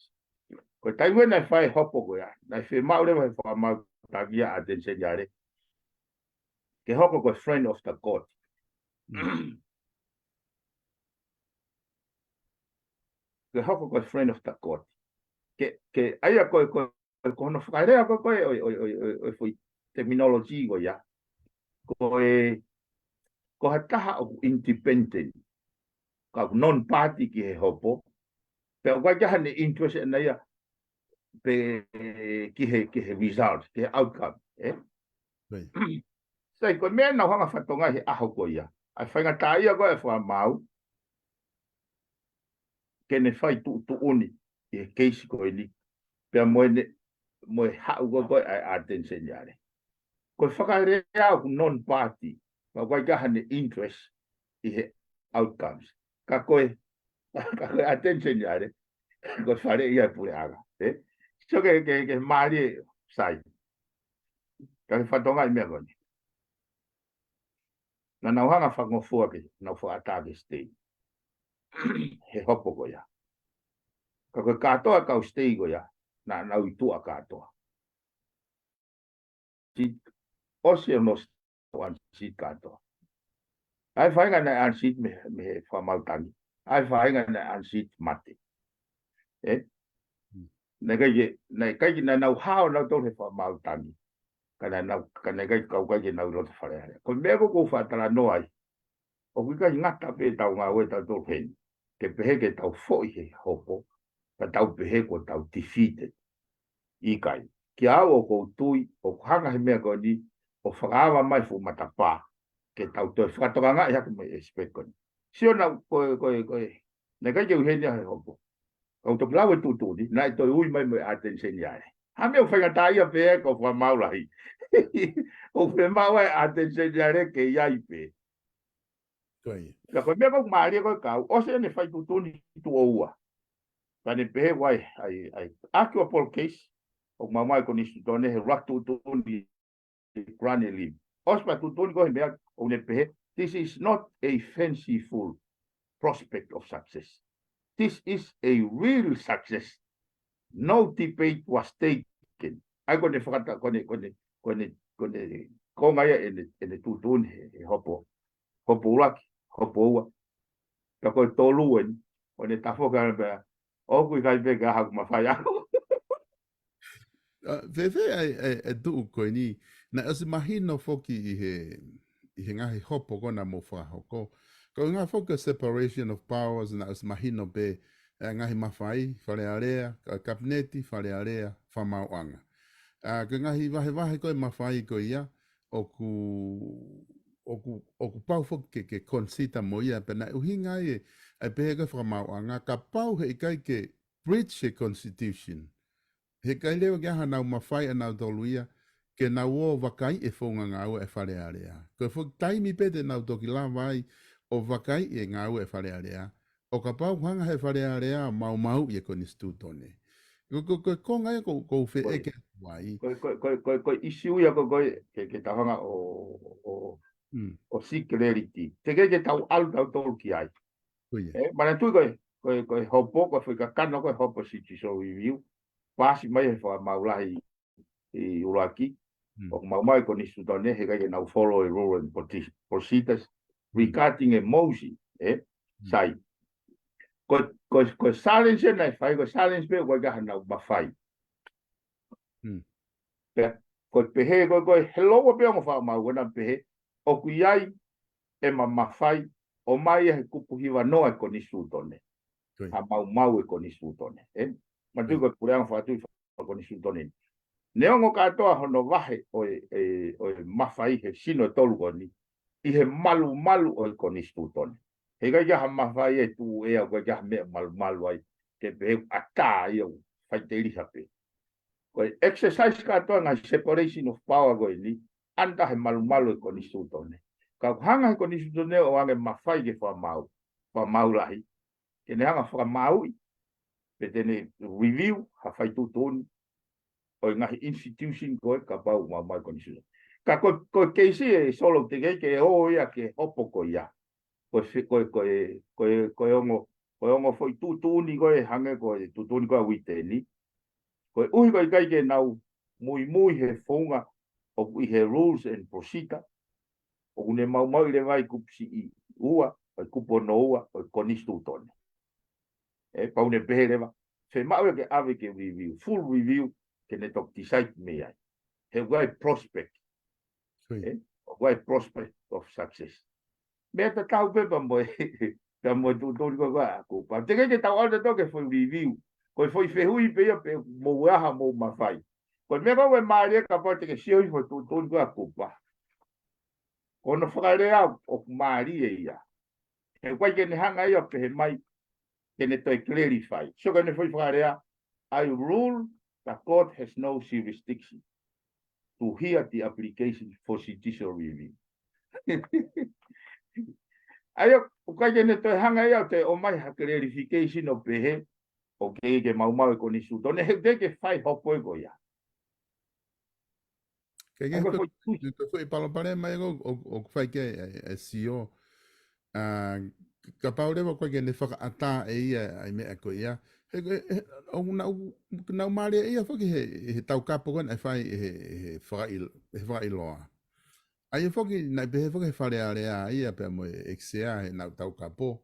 Ko e taimi eni naʻe fai e hopo ko ia, naʻe fiemaʻu leva he fakamaau taki ia ʻa Ateni Seniale ke hoko ko e friend of the court. Mm. Ke hoko ko e friend of the court. Ke, ke, ʻa ia ko e, ko e, ko hono fakalea ko e, ko e, ʻo e, ʻo e, ʻo e, ʻo e, ʻo e foʻi terminology ko ia. Ko e, ko ha taha ʻoku independent. Ka ʻoku non-party ki he hopo. Pea ʻoku ʻikai ke ʻi ai haʻane interest ʻana ia pe ki he, ki he result, ki he outcome, ē? Right. Sai, ko e meʻa naʻa ku hanga ʻo fakatokangaʻi he ʻaho ko ia. ʻA e faingataʻaʻia ko ē ʻa e fakamaau, ke ne fai tuʻutuʻuni ʻi he keisi ko eni. Pea mo ʻene, mo e haʻu ko ē ko ē ʻa, ʻa Ateni Seniale. Ko e fakalea ʻoku non-party, pea ʻoku ʻikai ke ʻi ai haʻane interest ʻi he outcomes. Ka ko e, ka ko e Ateni Seniale, ko e faleʻi ia e puleʻanga, ē? So ke, ke, ke mālie Sai. Ka ke fakatokangaʻi e meʻa ko eni. Naʻa nau hanga ʻo fakangofua ke, nau fakaʻatā ke stay. He hopo ko ia. Ka ko e kātoa e kau stay ko ia, naʻa nau ʻi tuʻa kātoa. Ti ʻosi ʻenau unseat kātoa. ʻA e faʻahinga naʻe unseat mei, mei he fakamaau tangi. ʻA e faʻahinga naʻe unseat mate. Ē? Naʻe ʻikai ke, naʻe ʻikai ke nau hao nautolu he fakamaau tangi. Ka naʻe nau, ka naʻe ʻikai ke kau ʻikai ke nau ʻi loto Fale Alea. Ko e meʻa ko ē ʻoku ou fakatalanoa ai. ʻOku ʻikai ngata pē ʻetau ngāue ʻatautolu heni. Ke pehē ke tau foʻi he hopo, ka tau pehē kuo tau defeated. ʻIkai. Kiate au ʻoku ou tui, ʻoku hanga he meʻa ko eni, ʻo fakaava mai fuʻu matapā, ke tau toe fakatokangaʻi hake mo e aspect ko eni. Sio naʻa, ko e, ko e, ko e, naʻe ʻikai ke u ʻi heni au he hopo. Ka u toki lau e tuʻutuʻuni, naʻe toe ui mai mo e ʻAteni Seniale. Ha meʻa ʻoku faingataʻaʻia pē ʻa e ko fakamaau lahi. ʻOku fiemaʻu ʻa e ʻAteni Seniale ke ʻi ai pē. Ko ia. Ka ko e meʻa ko ē ʻoku mālie ko ē kau, ʻosi ʻene fai tuʻutuʻuni tuʻo ua. Pea ne pehē ʻoku ʻi ai, ʻi ai, ʻi ai actual case, ʻoku maumau e konisitūtone he ʻuluaki tuʻutuʻuni grant e leave. ʻOsi pea tuʻutuʻuni ko ē he meʻa, ʻoku ne pehē, this is not a fanciful prospect of success. This is a real success. No debate was taken. ʻA ia ko ʻene fakata, ko ʻene, ko ʻene, ko ʻene, ko ʻene, ko e ngaahi ʻene, ʻene tuʻutuʻuni he, he hopo. Hopo ʻuluaki, hopo ua. Ka ko e tolu eni, ʻoku ne tafoki ʻana pea, ʻoku ʻikai pē ke ʻi ai haʻaku mafai au. ʻA, fēfē ʻa e, ʻa e, ʻa e tuʻu ko eni, naʻe ʻosi mahino foki ʻi he, ʻi he ngaahi hopo ko ena mou fakahoko. Ko e ʻuhinga foki ko e separation of powers naʻe ʻosi mahino pē, ʻa e ngaahi mafai, Fale Alea, ka-, Kapineti, Fale Alea, Fakamaauʻanga. ʻA, ko e ngaahi vahevahe ko ē mafai ko ia, ʻoku, ʻoku, ʻoku pau foki ke, ke consider mo ia, pea naʻe ʻuhinga ai e, ʻa e pehē ko e Fakamaauʻanga, kapau he ʻikai ke breach e constitution. He ʻikai leva ke ʻi ai hanau mafai ʻanautolu ia, ke nau ō ʻo vakaiʻi e founga ngāue ʻa e Fale Alea. Ko e foʻi taimi pē te nau toki lava ai ʻo vakaiʻi e ngāue ʻa e Fale Alea, ʻo kapau hanga he Fale Alea ʻo maumauʻi e konisitūtone. Ko, ko, ko e konga ia ʻoku, ʻoku ou feʻeke atu ai. Ko e, ko e, ko e, ko e, ko e ʻisiū ia ko ē, ko e, ke, ke tau hanga ʻo, ʻo, ʻo, Mm. ʻo seek clarity. Teʻeki ke tau ʻalu tautolu ki ai. Ko ia. ʻE, manatuʻi ko e, ko e, ko e hopo, ko e foʻi kakano ko e hopo judicial review. Paasi mai he Fakamaau Lahi ʻi ʻuluaki. Mm. ʻOku maumau e konisitūtone, he ʻikai ke nau follow e rule and proti-, procedures Mm. regarding e motion, ʻe? Mm. Sai. Ko, ko, ko e challenge ena ʻe fai, ko e challenge pē ʻoku ʻikai ke ʻi ai hanau mafai. Mm. Pea, ko e pehē, ko, ko e helou pē ongo fakamaau, ko ena pehē, ʻoku ʻi ai ʻema mafai, ʻomai ia he kupu hiva noa e konisitūtone. Ko ia. ʻA maumau e konisitūtone, ʻe? Manatuʻi Mm. ko e puleʻanga fakatuʻi fakakonisitūtone. Neongo kātoa hono vahe ʻo e, ʻe, ʻo e mafai he sino ʻe tolu ko eni, ʻi he malumalu ʻo e konisitūtone. He ʻikai ke ʻi ai ha mafai ʻe tuʻu ʻe au, ʻikai ke ʻi ai ha meʻa malumalu ai, ke pehē ʻatā ia ʻo faʻiteliha pē. Ko e exercise kātoa ngaahi separation of power ko eni, ʻanda he malumalu e konisitūtone. Ka ʻoku hanga he konisitūtone ʻo ʻoange mafai ki he fakamaau, fakamaau lahi, ke ne hanga fakamaauʻi, pe te ne review, ha fai tuʻutuʻuni, ʻo e ngaahi institution ko ē kapau maumau e konisitūtone. Ka ko, ko e keisi ʻe Solo teʻeki ke ō ia ki he hopo ko ia. Ko e fe-, ko e, ko e, ko e, ko e ongo, ko e ongo foʻi tuʻutuʻuni ko ē hangē ko e tuʻutuʻuni ko ē ʻa Uite ni. Koeʻuhi ko e ʻikai ke nau muimui he founga ʻoku ʻi he rules and procedure, ʻoku ne maumauʻi leva ʻi he kupu siʻi ua, ʻi he kupu ono ua, ʻo e konisitūtone. ʻE, pau ne pehē leva, fiemaʻu ia ke ʻave ke review, full review, ke ne toki decide mei ai. He ʻoku ʻi ai e prospect. Ko ia. ʻE, ʻoku ʻi ai e prospect of success. Meʻa tatau pē pea mo e, pea mo e tuʻutuʻuni ko ē ʻa Kupa. Teʻeki ke tau ʻalu tautolu ki he foʻi review. Ko e foʻi fehuʻi pē ia pe mou ʻi ai hamou mafai. Ko e meʻa ko ē ʻoku mālie kapau te ke sio ʻi he foʻi tuʻutuʻuni ko ē ʻa Kupa. Ko hono fakalea ʻoku mālie ia. He ʻoku ʻikai ke ne hanga ia ʻo pehē mai, ke ne toe clarify. So ko ʻene foʻi fakalea, I rule the court has no jurisdiction to hear the application for judicial review. ʻA ia, ʻoku ʻikai ke ne toe hanga ia ʻo toe ʻomai ha clarification ʻo pehē, ʻoku ʻikai ke maumau e konisitūtone, he teʻeki ke fai hopo ia ko ia. Ke ke ʻAi, ko e ko-, foʻi tui. Ko e foʻi palopalema ia ʻoku, ʻoku, ʻoku fai ki ai, ʻa e, ʻa e C E O. ʻA, kapau leva ko ē ke ne fakaʻatā ʻe ia ʻa e meʻa ko ia. He, he, he, ʻoku nau, nau mālie ia foki he, he taukapo ko ē naʻe fai he, he fakaʻil-, he fakaʻiloa. ʻA ia foki, naʻe pehē foki he Fale Alea ia pea mo e ʻEiki Sea heʻenau taukapo.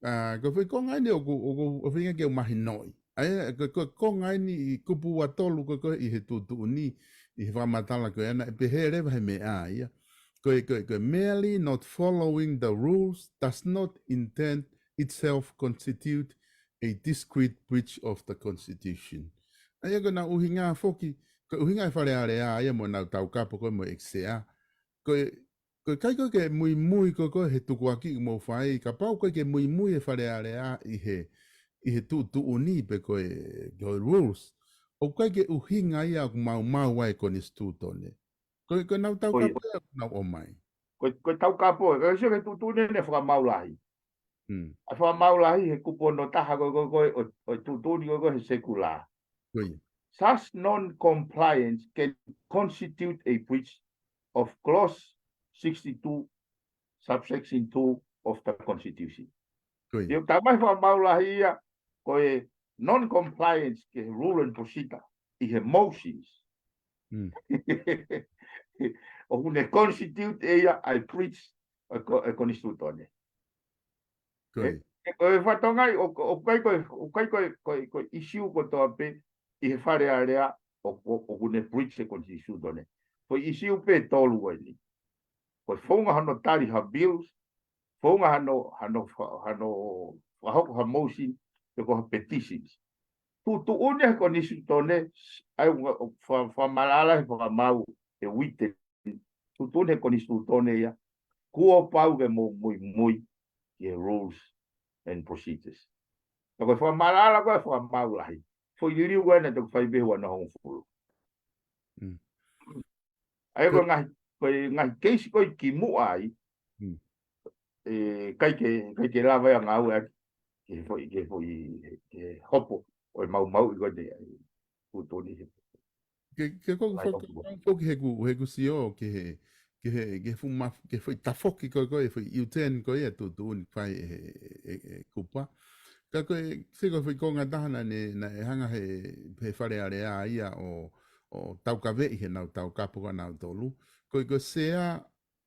ʻA, ko e foʻi konga eni ʻoku, ʻoku, ʻoku feinga ke u mahinoʻi. ʻA ia, ko, ko, ko e ngaahi kupu ua tolu ko, ko ē ʻi he tuʻutuʻuni, ʻi he fakamatala ko ē ʻana, ʻe pehē leva he meʻa ia. Ko e, ko e, ko e merely not following the rules does not intend itself constitute a discrete breach of the Constitution. ʻA ia ko ʻenau ʻuhinga foki, ko e ʻuhinga e Fale Alea ia mo ʻenau taukapo ko ē mo e ʻEiki Sea. Ko e, ko e ʻikai ko ē ke muimui ko ē ko ē he tukuakiʻi ʻoku mou fai, kapau ʻoku ʻikai ke muimui e Fale Alea ʻi he, ʻi he tuʻutuʻuni pe ko e, ko e rules, ʻoku ʻikai ke ʻuhinga ia ʻoku maumau ai e konisitūtone. Ko e, ko ʻenau taukapo ia ʻoku nau ʻomai. Ko e, ko e taukapo, ʻikai sio ki he tuʻutuʻuni ʻene fakamaau lahi. Hmm. ʻA e fakamaau lahi he kupu ono taha ko ē, ko ē, ko ē, ʻo, ʻo e tuʻutuʻuni ko ē, ko ē he sekula. Ko ia. Such non-compliance can constitute a breach of clause sixty-two, subsection two of the Constitution. Ko ia. ʻIo, tā mai fakamaau lahi ia, ko e non-compliance ki he rule and procedure ʻi he motions. Hmm. ʻOku ne constitute ʻe ia ʻa e breach ʻo e ko-, ʻo e konisitūtone. Ko ʻE, ia. ʻe, ko e fatongia, ʻo, ʻo, ʻoku ʻikai ko e, ʻoku ʻikai ko e, ko e, ko e issue kotoa pē ʻi he Fale Alea ʻo, ʻo, ʻoku ne breach e konisitūtone. Ko e issue pē ʻe tolu ko eni. Ko e founga hano tali ha bills, founga hano, hano fa-, hano fakahoko ha motion, pe ko ha petitions. Tuʻutuʻuni he konisitūtone, ʻa ia ʻoku fa-, fakamaʻalaʻala he fakamaau ʻe Whitten, tuʻutuʻuni he konisitūtone ia, kuo pau ke mou muimui ki he rules and procedures. Ka ko e fakamaʻalaʻala ko ē fakamaau lahi, foʻi liliu ko ē naʻe toki fai pē he ua noa hongofulu. Mm. ʻA ia ko e Ko ngaahi, ko e ngaahi keisi ko ē kimuʻa ai, Mm. ʻe, ʻikai ke, ʻikai ke lava ia ngāueʻaki ke foʻi, ke foʻi, ke hopo ʻo e maumauʻi ko ē ʻa e tuʻutuʻuni he Ke, ke ko Lai fakakau foki he ʻoku, he ʻoku sio ki he, ki he, ki he fuʻu maf-, ki he foʻi tafoki ko ē, ko e foʻi U-turn ko ē ʻa e tuʻutuʻuni fai ʻe, ʻe, ʻe, ʻe Kupa. Ka ko e, se ko e foʻi konga taha naʻe, naʻe hanga he, he Fale Alea ia ʻo, ʻo taukaveʻi he ʻenau taukapo ko ē ʻanautolu. Ko e, ko e Sea,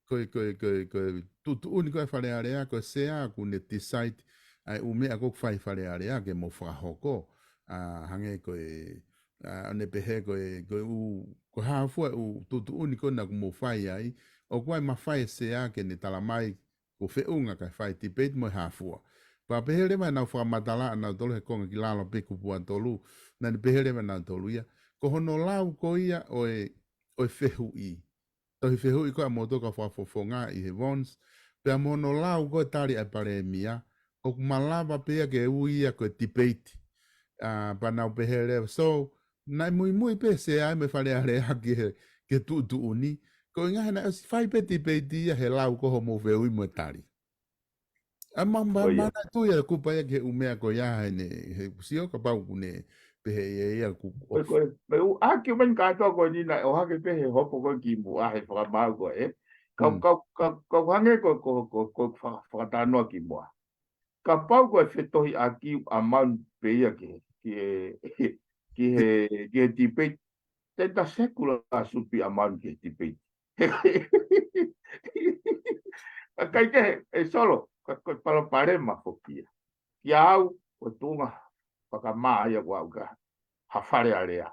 ko e, ko e, ko e, ko e tuʻutuʻuni ko ē ʻa e Fale Alea, ko e Sea ʻoku ne decide ʻa e ʻū meʻa ko ē ʻoku fai ʻe he Fale Alea ke mou fakahoko. ʻA, hangē ko e, ʻa, ʻo ne pehē ko e, ko e ʻū, ko e hā fua e ʻū tuʻutuʻuni ko ena ʻoku mou fai ai, ʻoku ʻi ai e mafai ʻa e Sea ke ne tala mai kuo feʻunga kae fai e debate mo e hā fua. Pea pehē leva ʻenau fakamatala ʻanautolu he konga ki lalo pē kupu ua tolu, naʻa ne pehē leva ʻanautolu ia. Ko hono lau ko ia ʻo e, ʻo e fehuʻi. Tohi fehuʻi ko ē ʻamoutolu kau fakafofonga ʻi he Vons, pea mo hono lau ko ē tali ʻa e Palēmia, ʻoku malava pē ia ke ui ia ko e debate. ʻA, pea nau pehē leva, so, naʻe muimui pē Sea mo e Fale Alea ki he, ki he tuʻutuʻuni, ko e ʻuhinga he naʻe ʻosi fai pē debate ia he lau ko ē hoʻomou fehuʻi mo e tali. ʻA, ma, ma, Ko ia. ma naʻe tui ʻa Kupa ia ki he ʻū meʻa ko ia he ne, he ʻoku sio kapau ʻoku ne pehē ia ia ʻoku Ko e, ko e, ko e ʻū argument kātoa ko eni naʻe ʻohake pē he hopo ko ē kimuʻa he fakamaau ko ē. Kau, Mm. kau, kau, kau hangē ko, ko, ko, ko fa-, fakatalanoa kimuʻa. Kapau ko e fetohiʻaki ʻa Maun pē ia ki he, ki he, ki he, ki he debate, then the secular should be ʻa Maun ki he debate. ʻIkai ke, ʻe Solo, ka ko e palopalema foki ia. Kiate au, ko e tuʻunga fakamā ia ko au ka ha Fale Alea.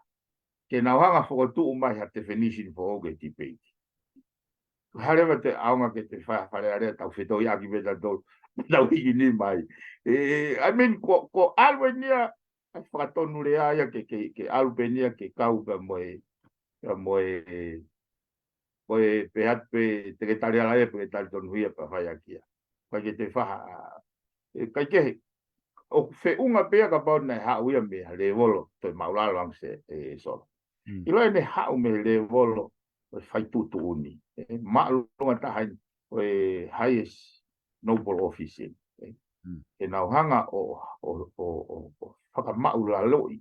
Ke nau hanga fokotuʻu mai ha definition foʻou ki he debate. Ko e hā leva te ʻaonga ke te fai ha Fale Alea, tau fetohiʻaki pē tautolu, tau hiki nima ai. ʻE, I mean, ko, ko ʻalu eni ia, ʻa e fakatonulea ia ke, ke, ke ʻalu pē eni ia ke kau pē mo e, pē mo e, mo e pehē atu pē te ke tali ala ia, pe ke tali tonuhia pea fai ʻaki ia. ʻIkai ke te faha, ʻe, ʻikai ke, ʻoku feʻunga pē ia kapau naʻe haʻu ia mei ha lēvolo toe māʻulalo ange Sea, ʻe Solo. Mm. ʻIlo ʻene haʻu mei he lēvolo ʻo e fai tuʻutuʻuni. ʻE, māʻolunga taha eni, ʻo e highest noble office eni. ʻE, Mm. ke nau hanga ʻo, ʻo, ʻo, ʻo, ʻo fakamaʻulaloʻi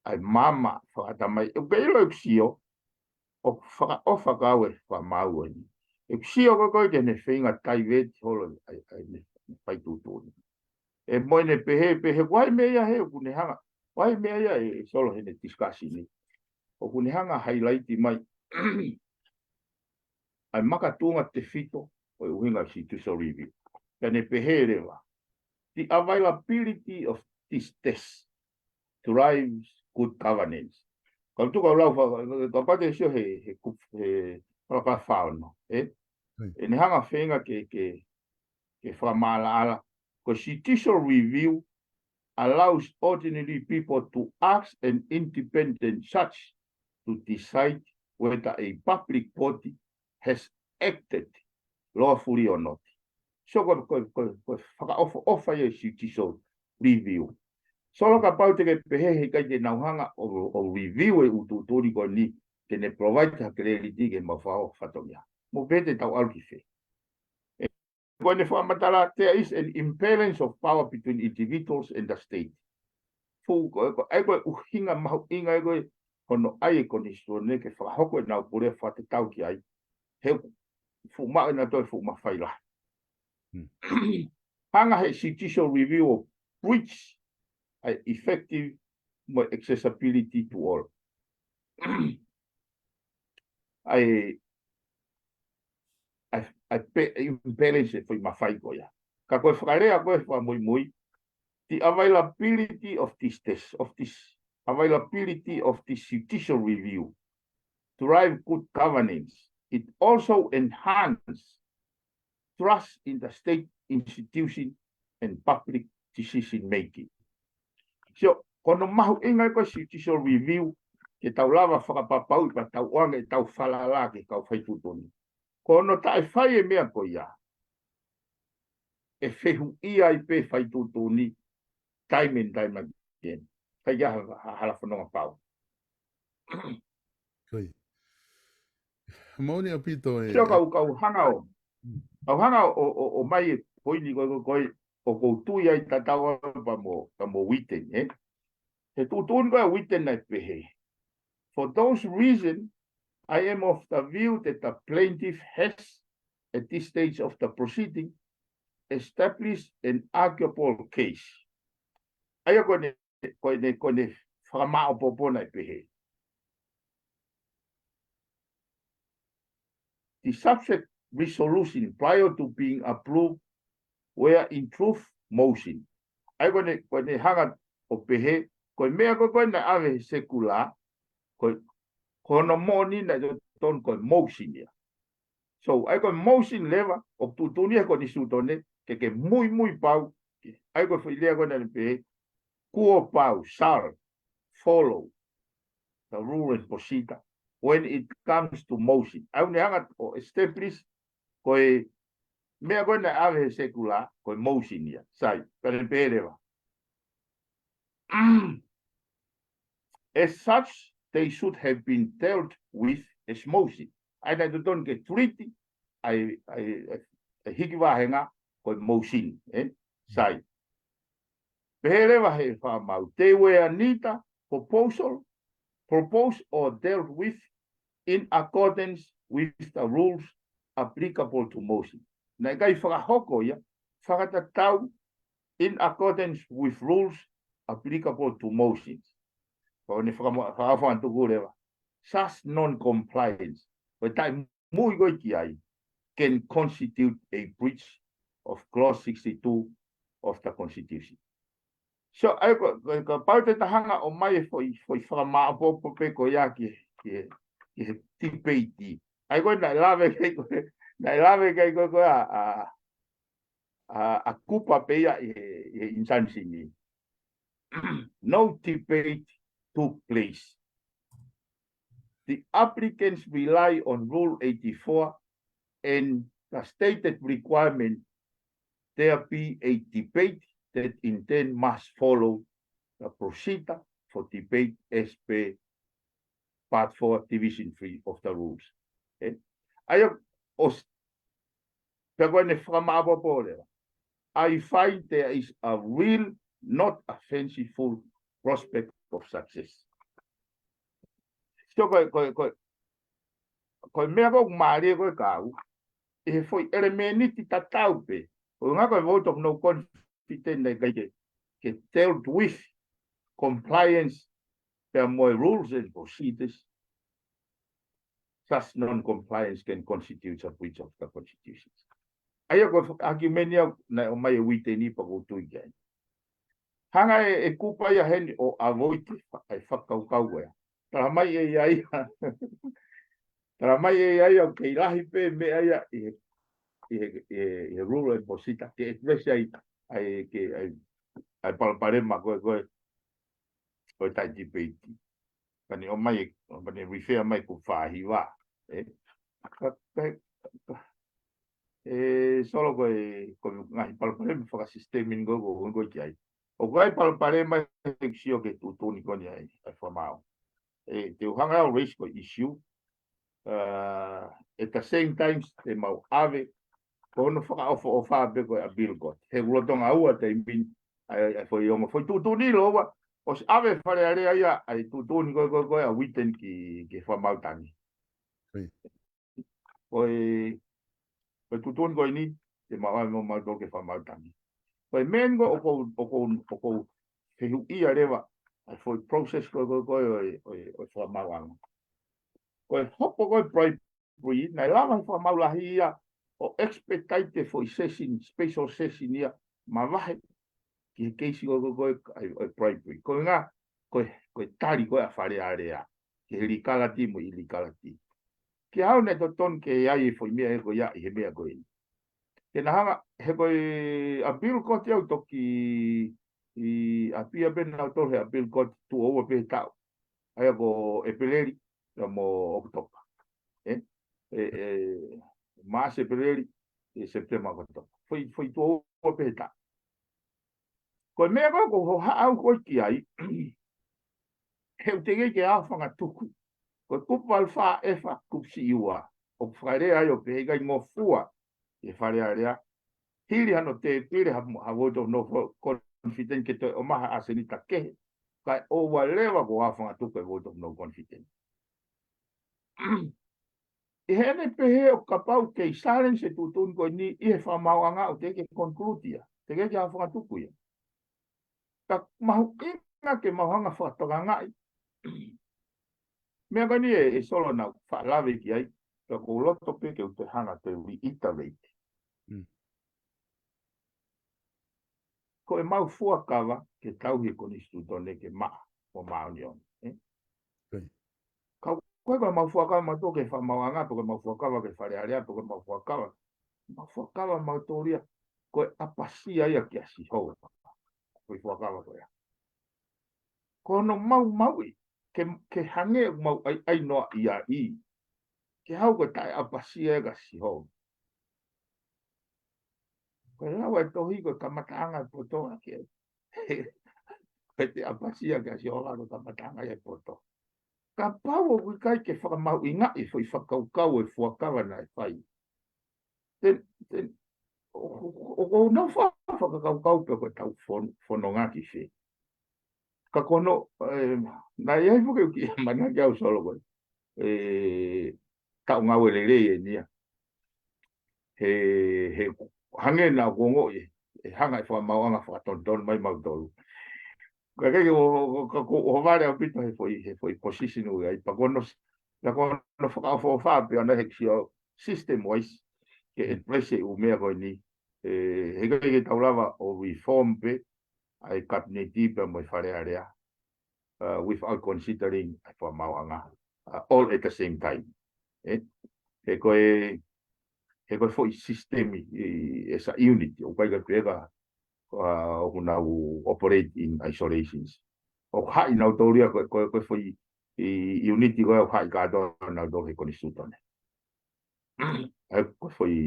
ʻa e maama fakaʻatamai. ʻOku ke ʻilo ʻeku sio, ʻoku fakaʻofa kau e fakamaau eni. ʻEku sio ko ē ko ē ke ne feinga taiveti holo ʻa e, ʻa e ne fai tuʻutuʻuni. ʻE mo ʻene pehē, pehē, ʻoku ʻi ai e meʻa ia he, ʻoku ne hanga, ʻoku ʻi ai e meʻa ia ʻe, ʻe Solo he ʻene discussion ni. ʻOku ne hanga highlight mai ʻa e makatuʻunga tefito ʻo e ʻuhinga ʻo e constitutional review. Pea ne pehē leva, the availability of this test drives good governance. Kau tuku au lau fa, kau pate sio he, he kup, he, kala kala faono, eh? Ē. ʻE ne hanga feinga ke, ke, ke fakamaʻalaʻala. Ko e judicial review allows ordinary people to ask an independent judge to decide whether a public body has acted lawfully or not. So ko, ko, ko, ko fakaʻofoʻofa ia e judicial review. So lo kapau te ke pehē he ʻikai te nau hanga ʻo, ʻo review e tuʻutuʻuni ko eni ke ne provide ha clarity ke mau fao fatongia. Mo pete tau alu ki fē. Ko ʻene fakamatala, there is an imbalance of power between individuals and the state. Fuʻu ko, ko, ʻa ia ko e ʻuhinga mahuʻinga ʻa ia ko e hono ʻai e konisitūtone ke fakahoko ʻenau pule fakatatau ki ai. He fuʻu maʻu ʻenau toe fuʻu mafai lahi. Hanga he judicial review ʻo breach ʻa e effective mo e accessibility to all. ʻA e, ʻa e, ʻa e pe, imbalance e foʻi mafai ko ia. Ka ko e fakalea ko e fakamuimui, the availability of this, this, of this, availability of this judicial review drive good governance. It also enhance trust in the state institution and public decision making. So, ko hono mahuʻinga ko e judicial review, ke tau lava fakapapauʻi pea tau ʻoange ʻetau falala ki he kau faituʻutuʻuni. Ko hono taʻefai e meʻa ko ia, ʻe fehuʻia ai pē faituʻutuʻuni time and time again. ʻIkai ha, ha, hala fononga pau. Ko ia. Moʻoni ʻaupito e. Sio kau, kau hanga ʻo, kau hanga ʻo, ʻo, ʻo mai e poini ko, ko, ko e, ʻoku ou tui ai tatau ai pea mo, pea mo Witten, eh? He tuʻutuʻuni ko e Witten naʻe pehē. For those reasons, I am of the view that the plaintiff has, at this stage of the proceeding, established an arguable case. ʻA ia ko ʻene, ko ʻene, ko ʻene fakamāʻopoʻopo naʻe pehē. The subject resolution prior to being approved were in truth motion. ʻA ia ko ʻene, ko ʻene hanga ʻo pehē, ko e meʻa ko ē ko ē naʻe ʻave he sekula, ko, ko hono moʻoni naʻe totonu ko e motion ia. So, ʻa ia ko e motion leva, ʻoku tuʻutuʻuni he konisitūtone, ke ke muimui pau, ʻa ia ko e foʻi lea ko ē naʻe pehē, kuo pau, shall, follow the rule and procedure when it comes to motion. ʻA ia ʻoku ne hanga ʻo establish, ko e meʻa ko ē naʻe ʻave he sekula, ko e motion ia. Sai, pea ne pehē leva. As such, they should have been dealt with as motion. ʻA ia naʻe totonu ke treat ʻa e, ʻa e, ʻa e hiki vāhenga ko e motion, eh? Sai. Pehē leva he fakamaau, they were neither proposal, proposed or dealt with in accordance with the rules applicable to motion. Naʻe ʻikai fakahoko ia, fakatatau in accordance with rules applicable to motions. Ko ʻene fakamo-, fakafantuku leva. Such non-compliance, ko e taʻemui ko ē ki ai, can constitute a breach of clause sixty-two of the Constitution. So, ʻa ia ko, ko, kapau te ta hanga ʻo mai e foʻi, foʻi fakamāʻopoʻopo pē ko ia ki, ki, ki he debate. ʻA ia ko ē naʻe lave ki ai ko, naʻe lave ki ai ko, ko ā, ā, ā, ā Kupa pē ia ʻi he, ʻi he injunction ni. No debate took place. The applicants rely on Rule eighty-four and the stated requirement there be a debate that in turn must follow the procedure for debate as per Part four, Division three of the rules. Eh? ʻA ia, ʻos, pea ko ʻene fakamāʻopoʻopo leva. I find there is a real, not a fanciful prospect of success. So ko, ko, ko, ko e meʻa ko ē ʻoku mālie ko ē kau, ʻi he foʻi ʻelemēniti tatau pē. ʻO ngā ko e vote of no confidence naʻe ʻikai ke, ke dealt with compliance pea mo e rules and procedures, such non-compliance can constitute a breach of the Constitution. ʻA ia ko e argument ia naʻe ʻomai ʻe Witten pea ʻoku ou tui ki ai. Hanga ʻe, ʻe Kupa ia heni ʻo avoid e fa-, e fakakaukau ko ia. Tala mai ʻe ia ia. Tala mai ʻe ia ia ʻoku kei lahi pē meʻa ia ʻi he, ʻi he, ʻi he, ʻi he rule ʻo e posita ke address ai, ai ke, ai, ai palopalema ko ē, ko ē, ko e taʻe debate. Ka ne ʻomai, ka ne refer mai ko e fāhiva. Ē? Ka, ka, ka, ʻe Solo ko e, ko e ngaahi palopalema fakasisitemi ko ē, ko ē, ko ē ki ai. ʻOku ʻi ai palopalema ʻeku sio ki he tuʻutuʻuni ko eni ʻa e, ʻa e fakamaau. ʻE, te u hanga au raise ko e issue. Uh, at the same time, te mau ʻave, ko hono fakaʻofoʻofa pē ko ē ʻa e Appeal Court. He ʻoku lolotonga ua taimi ni, ʻa e, ʻa e foʻi ongo, foʻi tuʻutuʻuni lōua, ʻosi ʻave Fale Alea ia, ʻa e tuʻutuʻuni ko ē, ko ē, ko ē ʻa Whitten ki, ki he fakamaau tangi. Ko e, ko e tuʻutuʻuni ko eni, te mau ʻave mo mautolu ki he fakamaau tangi. Ko e meʻa eni ko ē ʻoku ou, ʻoku ou, ʻoku ou fehuʻia leva, ʻa e foʻi process ko ē, ko ē, ko ē, ʻo e, ʻo e, ʻo e fakamaauʻanga. Ko e hopo ko ē bribery, naʻe lava he fakamaau lahi ia, ʻo expedite e foʻi session, special session ia, mavahe, ki he keisi ko ē, ko ē, ko ē, ʻa e, ʻo e bribery. Ko e ngaahi, ko e, ko e tali ko ē ʻa Fale Alea, ki he legality mo e illegality. Ki he ʻaho ni ʻe totonu ke ʻi ai e foʻi meʻa ē ko ia ʻi he meʻa ko ē. Ke na hanga, he ko e Appeal Court ia ʻoku toki ʻi ʻapia pē nautolu he Appeal Court tuʻo ua pē he taʻu. ʻA ia ko ʻEpeleli, ia mo ʻOkatopa. Ē? ʻE, ʻe, Maʻasi, ʻEpeleli, ʻe Sepitema, ʻOkatopa. Foʻi, foʻi tuʻo ua pē he taʻu. Ko e meʻa ko ē ʻoku ou hohaʻa au ko ē ki ai, he ʻoku teʻeki ke ʻaofangatuku. Ko e kupu valu fā F, kupu siʻi ua, ʻoku fakalea ai ʻo pehē ʻikai ngofua ʻe Fale Alea, hili hano tēpile ha, ha vote of no confidence ke toe ʻomai ha ʻasenita kehe, kae ʻoua leva kuo ʻaofangatuku e vote of no confidence. ʻI heʻene pehē ʻo kapau kei challenge e tuʻutuʻuni ko eni ʻi he fakamaauʻanga ʻoku teʻeki ke conclude ia, teʻeki ke ʻaofangatuku ia. Ka mahuʻinga ke mau hanga fakatokangaʻi. Meʻa ko eni ē, ʻe Solo naʻa ku faʻa lave ki ai, ka ʻoku ou loto pē ke u toe hanga toe reiterate. Mm. Ko e mau fuakava ke tauhi e konisitūtone ke maʻa mo māʻoniʻoni, ē? Ko ia. Ka ko e, ko e mau fuakava mautolu ki he fakamaauʻanga, pe ko e mau fuakava ki he Fale Alea, pe ko e mau fuakava. Mau fuakava mautolu ia, ko e ʻapasia ia kia Sihova. Ko e fuakava ko ia. Ko hono maumauʻi, ke, ke hangē ʻoku mau ʻaiʻai noa ia ʻi. Ke hau ko e taʻeʻapasia ia kia Sihova. Ko e lau ʻa e tohi ko e kamataʻanga e poto ʻa ke. Ko e taʻeʻapasia kia Sihova ko e kamataʻanga ia e poto. Kapau ʻoku ʻikai ke fakamahuʻingaʻi foʻi fakakaukau e fuakava naʻe fai. Then, then, ʻo, ʻo, ʻo, ʻo nau fa-, fakakaukau pe ko e tau fon-, fononga ki fē. Ka ko hono, ē, naʻe ʻi ai foki ʻeku kiʻi ʻamanaki au Solo ko ē. Ē, taʻu ngāue lelei eni ia. He, he hangē naʻa ku ongoʻi, ʻe hanga e fakamaauʻanga fakatonutonu mai mautolu. Ka ke, ʻo, ʻo, ka ko, ʻo vale ʻaupito he foʻi, he foʻi position ʻoku ʻi ai, pea ko hono, pea ko hono fakaʻofoʻofa pē ʻana he sio system wise, ke Mm. address e ʻū meʻa ko eni. Ē, heʻikai ke tau lava ʻo reform pē ʻa e Kapineti pea mo e Fale Alea, uh, without considering ʻa e fakamaauʻanga, uh, all at the same time. Ē? He ko e, he ko e foʻi system ʻi, ʻi, as a unit, ʻoku ʻikai ke pehē ka, uh, ʻoku nau operate in isolations. ʻOku haʻi nautolu ia ko e, ko e, ko e foʻi ʻi unit ko ē ʻoku haʻi kātoa nautolu he konisitūtone. ʻA ia ko e foʻi,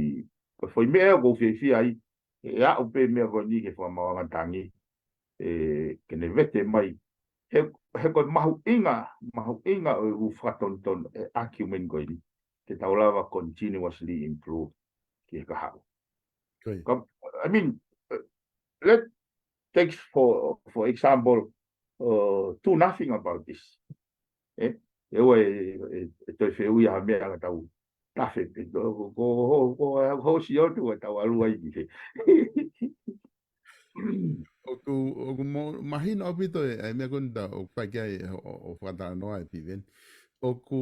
ko e foʻi meʻa ʻoku ou fiefia ai, ʻe aʻu pē meʻa ko eni ki he fakamaauʻanga tangi, ē, ke ne vete mai. He, he ko e mahuʻinga, mahuʻinga ʻo e ʻū fakatonutonu e argument ko eni, ke tau lava continuously improve ki he kahaʻu. Ko ia. Ka, I mean, uh, let, take for, for example, uh, do nothing about this. Ē? ʻE ʻoua ʻe, ʻe, ʻe toe fehuʻi ha meʻa ka tau tafe pē. Ko, ko, ko, ko, ko e ʻosi ʻo tau ʻalu ai ki fē. ʻOku, ʻoku mo-, mahino ʻaupito e, ʻa e meʻa ko eni ʻoku fai ki ai ʻo, ʻo, ʻo fakatalanoa ʻe Piveni. ʻOku,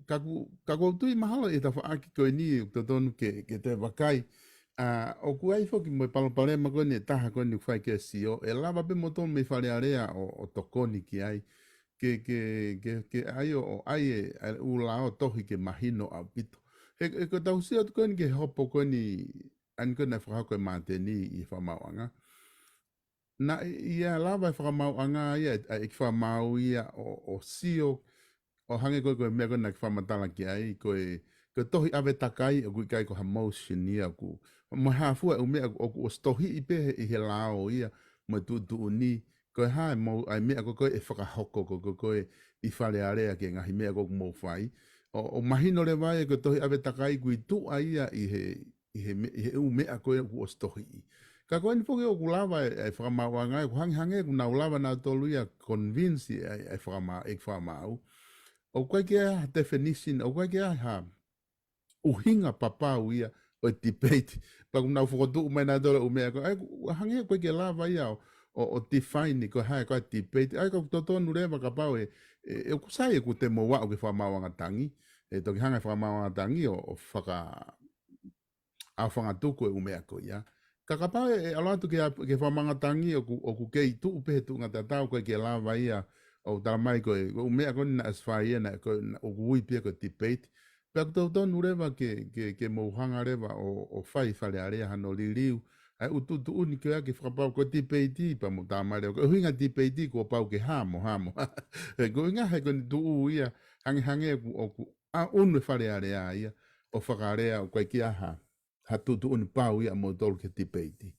ka ʻoku, ka ʻoku ou tui mahalo ʻi he tafaʻaki ko eni ʻoku totonu ke, ke toe vakai. ʻA, ʻoku ʻi ai foki mo e palopalema ko eni ʻe taha ko eni ʻoku fai ki ai e sio, ʻe lava pē moutolu mei Fale Alea ʻo, ʻo tokoni ki ai. Ke, ke, ke, ke ʻai ʻo, ʻo ʻai e, ʻa e ʻū lao tohi ke mahino ʻaupito. He, he ko ʻetau sio atu ko eni ki he hopo ko eni, ʻa eni ko eni naʻe fakahoko ʻe Māteni ʻi he fakamaauʻanga. Naʻe, ʻe lava e fakamaauʻanga ia, ʻa e, ʻa e fakamaau ia ʻo, ʻo sio, ʻo hangē ko e, ko e meʻa ko ē naʻa ke fakamatala ki ai, ko e, ko e tohi ʻave takai ʻoku ʻikai ko ha motion ia ʻoku, mo e hā fua e ʻū meʻa ʻoku, ʻoku ʻosi tohiʻi pē he, ʻi he lao ia, mo e tuʻutuʻuni, ko e hā e mou, ʻa e meʻa ko ē ko ē ʻe fakahoko ko ē ko ē ʻi Fale Alea ki he ngaahi meʻa ko ē ʻoku mou fai. ʻO, ʻo mahino leva ia ko e tohi ʻave takai ʻoku ʻi tuʻa ia ʻi he, ʻi he me-, ʻi he ʻū meʻa ko ē ʻoku ʻosi tohiʻi. Ka ko eni foki ʻoku lava e, e fakamaauʻanga ia, ʻoku hangehangē ʻoku nau lava nautolu ia convince e, e fakama-, e fakamaau. ʻOku ʻikai ke ʻi ai ha definition, ʻoku ʻikai ke ʻi ai ha ʻuhinga papau ia ʻo e debate. Pea ʻoku nau fokotuʻu mai nautolu e ʻū meʻa ko ē, ʻa ia ʻoku hangē ʻoku ʻikai ke lava ia ʻo, ʻo, ʻo define ko e hā e ko e debate. ʻA ia ʻoku totonu leva kapau ē, ē, ʻoku sai ʻoku te mou aʻu ki he fakamaauʻanga tangi, ʻe toki hanga e fakamaauʻanga tangi ʻo, ʻo faka-, ʻa e fangatuku e ʻū meʻa ko ia. Ka kapau ʻe, ʻe ʻalu atu ki he, ki he fakamaauʻanga tangi ʻoku, ʻoku kei tuʻu pē he tuʻunga tatau ʻoku ʻikai ke lava ia ʻo tala mai ko e, ko e ʻū meʻa ko eni naʻe ʻosi fai ia, naʻe ko e, naʻe ʻoku ui pē ia ko e debate. Pea ʻoku totonu leva ke, ke, ke mou hanga leva ʻo, ʻo fai Fale Alea hano liliu. ʻA e ʻū tuʻutuʻuni ko ia ke fakapapau ko e debate pea mou tala mai leva. Ko e ʻuhinga debate kuo pau ke hā mo hā mo hā. He ko e ʻuhinga he ko eni tuʻu ia hangehangē ʻoku, ʻoku ʻa unu e Fale Alea ia, ʻo Fale Alea ʻoku ʻikai ke ʻi ai ha, ha tuʻutuʻuni pau ia ʻa moutolu ke debate.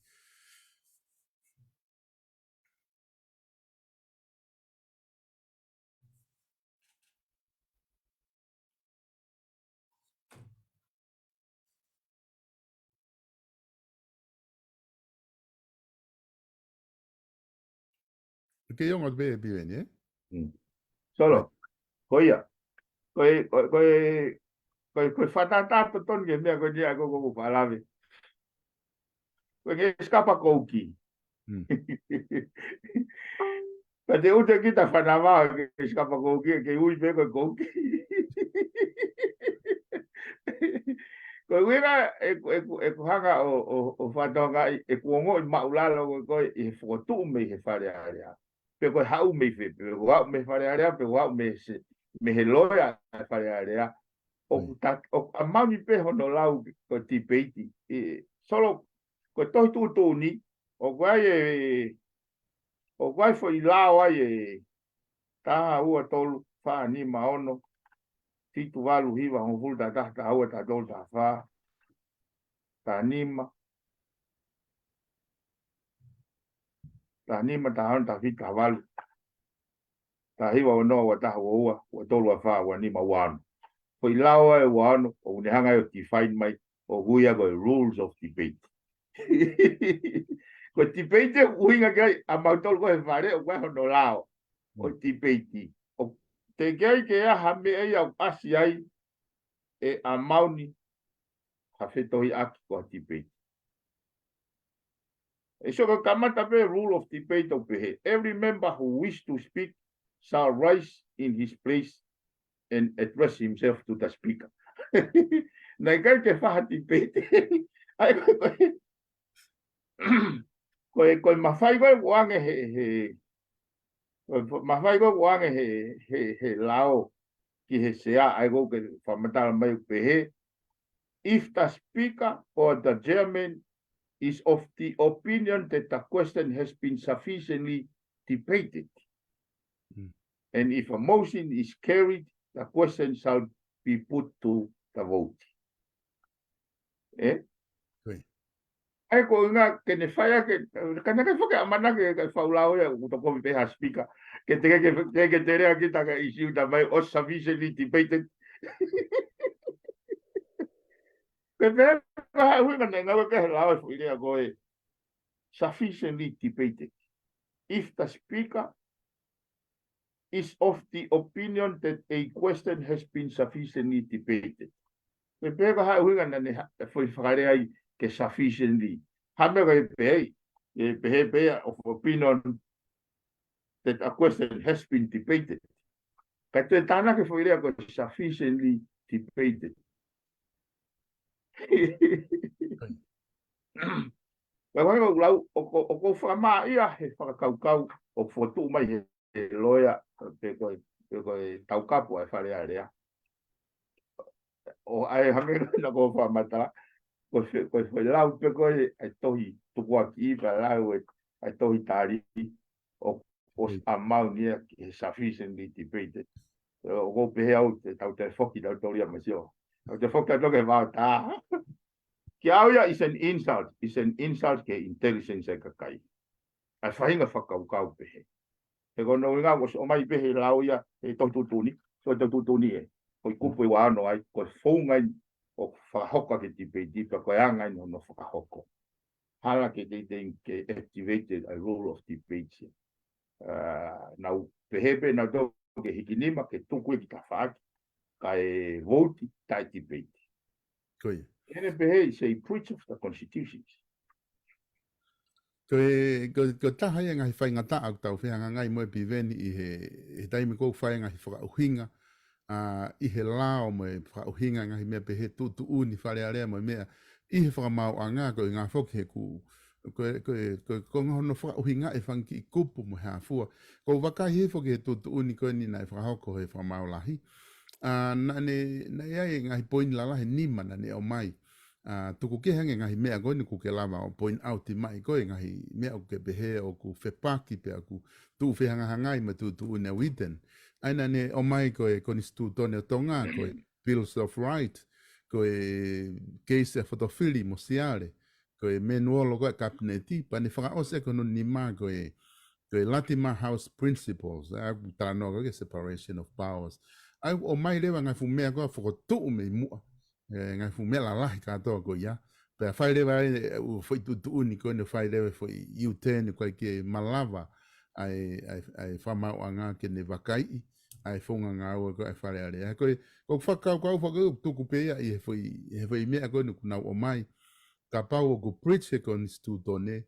Ke ʻi ai ongo pē ʻe Piveni, ē? Mm. Solo, ko ia. Ko e, ko e, ko e, ko e, ko e fakatātā totonu ki he meʻa ko eni ʻa ko, ko, ko Palave. Ko e ngaahi sikapa kouki. Mm. Ka te u te kita fanama ke sikapa kouki, ke ui pē ko e kouki. Ko e ʻuhinga, ʻe, ʻe, ʻe hanga ʻo, ʻo, ʻo fatonga ʻi, ʻe kuo ongoʻi maʻulalo ko e, ko e ʻi he fokotuʻu mei he Fale Alea. Pe ko e haʻu mei fē, pe ko e haʻu mei Fale Alea, pe ko e haʻu mei se, mei he loea ʻa Fale Alea. ʻOku ta-, ʻoku ʻa mauni pē hono lau ko e debate. ʻE, Solo, ko e tohi tuʻutuʻuni, ʻoku ʻi ai e, ʻoku ʻi ai foʻi lao ai e, taha, ua, tolu, fā, nima, ono, fitu, valu, hiva, hongofulu, taha taha, taha ua, taha tolu, taha fā, taha nima, taha nima, taha ono, taha fitu, taha valu, taha hiva, ua noa, ua taha, ua ua, ua tolu, ua fā, ua nima, ua ono. Foʻi lao ʻe ua ono, ʻoku ne hanga ʻo define mai, ʻoku ui ia ko e rules of debate. Ko e debate ʻoku ʻuhinga ki ai, ʻa mautolu ko e Fale, ʻoku ʻi ai hono lao ʻo e debate. ʻOku teʻeki ai ke ʻi ai ha meʻa ia ʻoku ʻasi ai ʻe ʻa mauni ha fetohiʻaki ko ha debate. ʻE sio ko e kamata pē rule of debate ʻoku pehē. Every member who wish to speak shall rise in his place and address himself to the speaker. Naʻe ʻikai ke fai ha debate. ʻA ia ko e, ko e, ko e mafai ko ē ʻoku ʻoange he, he, ko e mafai ko ē ʻoku ʻoange he, he, he lao ki he sea, ʻa ia ko e fakamatala mai ʻoku pehē, if the speaker or the chairman is of the opinion that the question has been sufficiently debated, Mm. and if a motion is carried, the question shall be put to the vote. ʻE? Ko ia. ʻA ia ko e ʻuhinga ke ne fai ʻa e, ka naʻe ʻikai foki ʻamanaki ke fai e lao ia, ʻoku toko pē ha speaker. Ke te ke, ke, ke te lea kita ka ʻi siu ta mai ʻoku sufficiently debated. Ke te ka ha ʻuhinga naʻe ngāue ki he lao e foʻi lea ko e sufficiently debated. If the speaker is of the opinion that a question has been sufficiently debated. Pe pe ka ha ʻuhinga naʻa ne ha-, foʻi fakalea ai ke sufficiently. Ha meʻa ka ʻe pehē ai, ʻe pehē pē ia of opinion that a question has been debated. Ka te tānaki e foʻi lea ko e sufficiently debated. Ko e ʻuhinga ʻoku lau, ʻoku, ʻoku ou fakamāʻia he fakakaukau ʻoku fokotuʻu mai he, he loea, pe ko e, pe ko e taukapo ʻa e Fale Alea. ʻO ʻai hangē ko ena ko e fakamatala, ko e fe-, ko e fai lau pe ko e, ʻa e tohi tukuakiʻi, pea lau e, ʻa e tohi tali, ʻo, ʻosi ʻamau ni ia ki he sufficiently debated. ʻOku ou pehē au te tau toe foki tau tolia masio. Tau toe foki tau toki he vao tā. Ki au ia is an insult, is an insult ki he intelligence ʻa e kakai. ʻA e faʻahinga fakakaukau pehē. He ko hono ʻuhinga ʻosi ʻomai pē he lau ia, he tohi tuʻutuʻuni, tohi tuʻutuʻuni ē. Ko e kupu ʻe ua ono ai, ko e founga eni ʻoku fakahoko ʻaki e debate, pea ko e anga eni hono fakahoko. Hala ke teitei ke activate ʻa e rule of debate. ʻA, nau pehē pē nautolu ke hiki nima ke tuku ia ki tafaʻaki, kae vote taʻe debate. Ko ia. Ene pehē is a breach of the constitutions. Ko e, ko, ko e taha ia e ngaahi faingataʻa ʻoku tau fehangahangai mo e Piveni ʻi he, he taimi ʻoku fai e ngaahi fakaʻuhinga, ʻa, ʻi he lao mo e fakaʻuhinga ngaahi meʻa pehē tuʻutuʻuni Fale Alea mo e meʻa ʻi he fakamaauʻanga ko e ngaahi foki he ku, ko e, ko e, ko e, ko e ngaahi hono fakaʻuhinga e fanga kiʻi kupu mo e hā fua. ʻOku ou vakai hifo ki he tuʻutuʻuni ko eni naʻe fakahoko he fakamaau lahi. ʻA, naʻa ne, naʻe ʻi ai e ngaahi poini lalahi ʻe nima naʻa ne ʻomai. ʻA, tuku kehe ange ngaahi meʻa ko eni ʻoku ke lava ʻo point out mai ko e ngaahi meʻa ʻoku ke pehē ʻoku fepaki pea ʻoku tuʻu fehangahangai mo e tuʻutuʻuni ʻa Whitten. ʻA ia naʻa ne ʻomai ko e konisitūtone ʻo Tonga, ko e Bills of Right, ko e keisi ʻa Fotofili mo Siale, ko e manual ko e kapineti, pea ne fakaʻosi ʻaki hono nima ko e, ko e Latimer House Principles, ʻa, ʻoku talanoa ko e separation of powers. ʻA ia ʻomai leva ngaahi fuʻu meʻa ko e fokotuʻu mei muʻa. E, ngaahi fuʻu meʻa lalahi kātoa ko ia. Pea fai leva ai, e, ʻū foʻi tuʻutuʻuni ko eni fai leva foʻi U ten ko e ke malava ʻa e, ʻa e, ʻa e fakamaauʻanga ke ne vakaiʻi ʻa e founga ngāue ko e Fale Alea. Ko e, ko e fakakaukau fakakaukau tuku pē ia ʻi he foʻi, he foʻi meʻa ko eni ʻoku nau ʻomai. Kapau ʻoku breach he konisitūtone,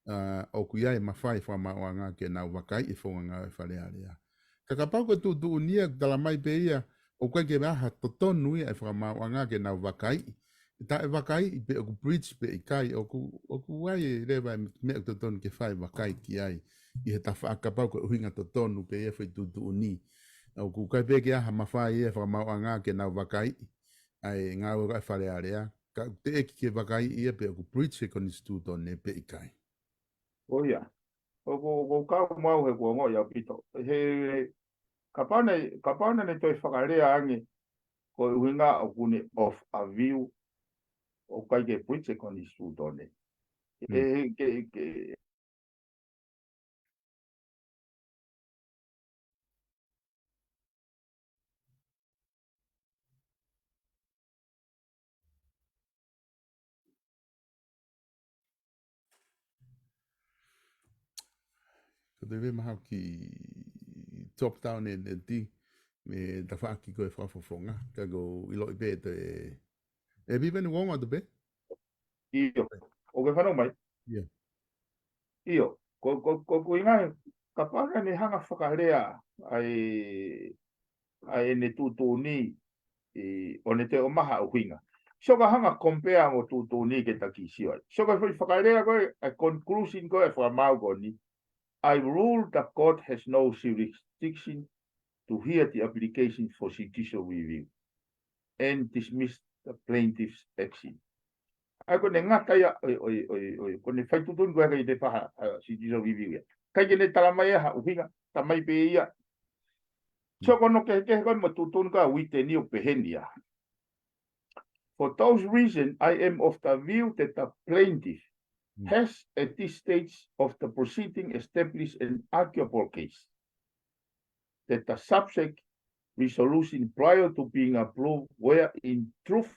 ʻa, ʻoku ʻi ai e mafai fakamaauʻanga ke nau vakaiʻi e founga ngāue ʻa e Fale Alea. Ka kapau ko e tuʻutuʻuni ia, tala mai pē ia, ʻoku ʻikai ke ʻi ai ha totonu ia e fakamaauʻanga ke nau vakaiʻi. Taʻe vakaiʻi pe ʻoku breach pe ʻikai, ʻoku, ʻoku ʻi ai leva e meʻa totonu ke fai vakai ki ai. ʻI he tafaʻaki kapau ko e ʻuhinga totonu pē ia foʻi tuʻutuʻuni. ʻOku ʻikai pē ke ʻi ai ha mafai ia e fakamaauʻanga ke nau vakaiʻi ʻa e ngāue ko e Fale Alea. Ka teʻeki ke vakaiʻi ia pe ʻoku breach he konisitūtone pe ʻikai. Ko ia. ʻOku, ʻoku ou kau mo au he kuo ongoʻi ʻaupito. He, kapau naʻe, kapau naʻa ne toe fakalea ange, ko e ʻuhinga ʻoku ne off a view, ʻoku ʻikai ke breach e konisitūtone. Mm. E, ke, ke, Ko te ve maha ki top down e, e ti, me tafaʻaki ko e fakafofonga, ka ko ʻiloʻi pē te, e Piveni, uongo atu pē? ʻIo, ʻoku ke fanongo mai? ʻIo. ʻIo, ko, ko, ko, ko e ʻuhinga, kapau naʻa ne hanga fakalea ʻa e, ʻa ʻene tuʻutuʻuni, ʻi, ʻo ne toe ʻomai ha ʻuhinga. Sio ka hanga compare mo e tuʻutuʻuni ke ta kiʻi sio ai. Sio ka foʻi fakalea ko e, ʻa e conclusion ko e fakamaau ko eni. I rule the court has no jurisdiction to hear the application for judicial review and dismiss the plaintiff's action. ʻA ia ko ʻene ngata ia, ʻoi, ʻoi, ʻoi, ʻoi, ko ʻene fai tuʻutuʻuni ko e ʻikai te fai ha, ha judicial review ia. ʻIkai ke ne tala mai ia ha ʻuhinga, tala mai pē ia. Sio ko hono kehekehe ko e mo e tuʻutuʻuni ko e Whitten ʻoku pehē ni ia. For those reasons, I am of the view that the plaintiff Mm. has at this stage of the proceeding established an arguable case that the subject resolution prior to being approved were in truth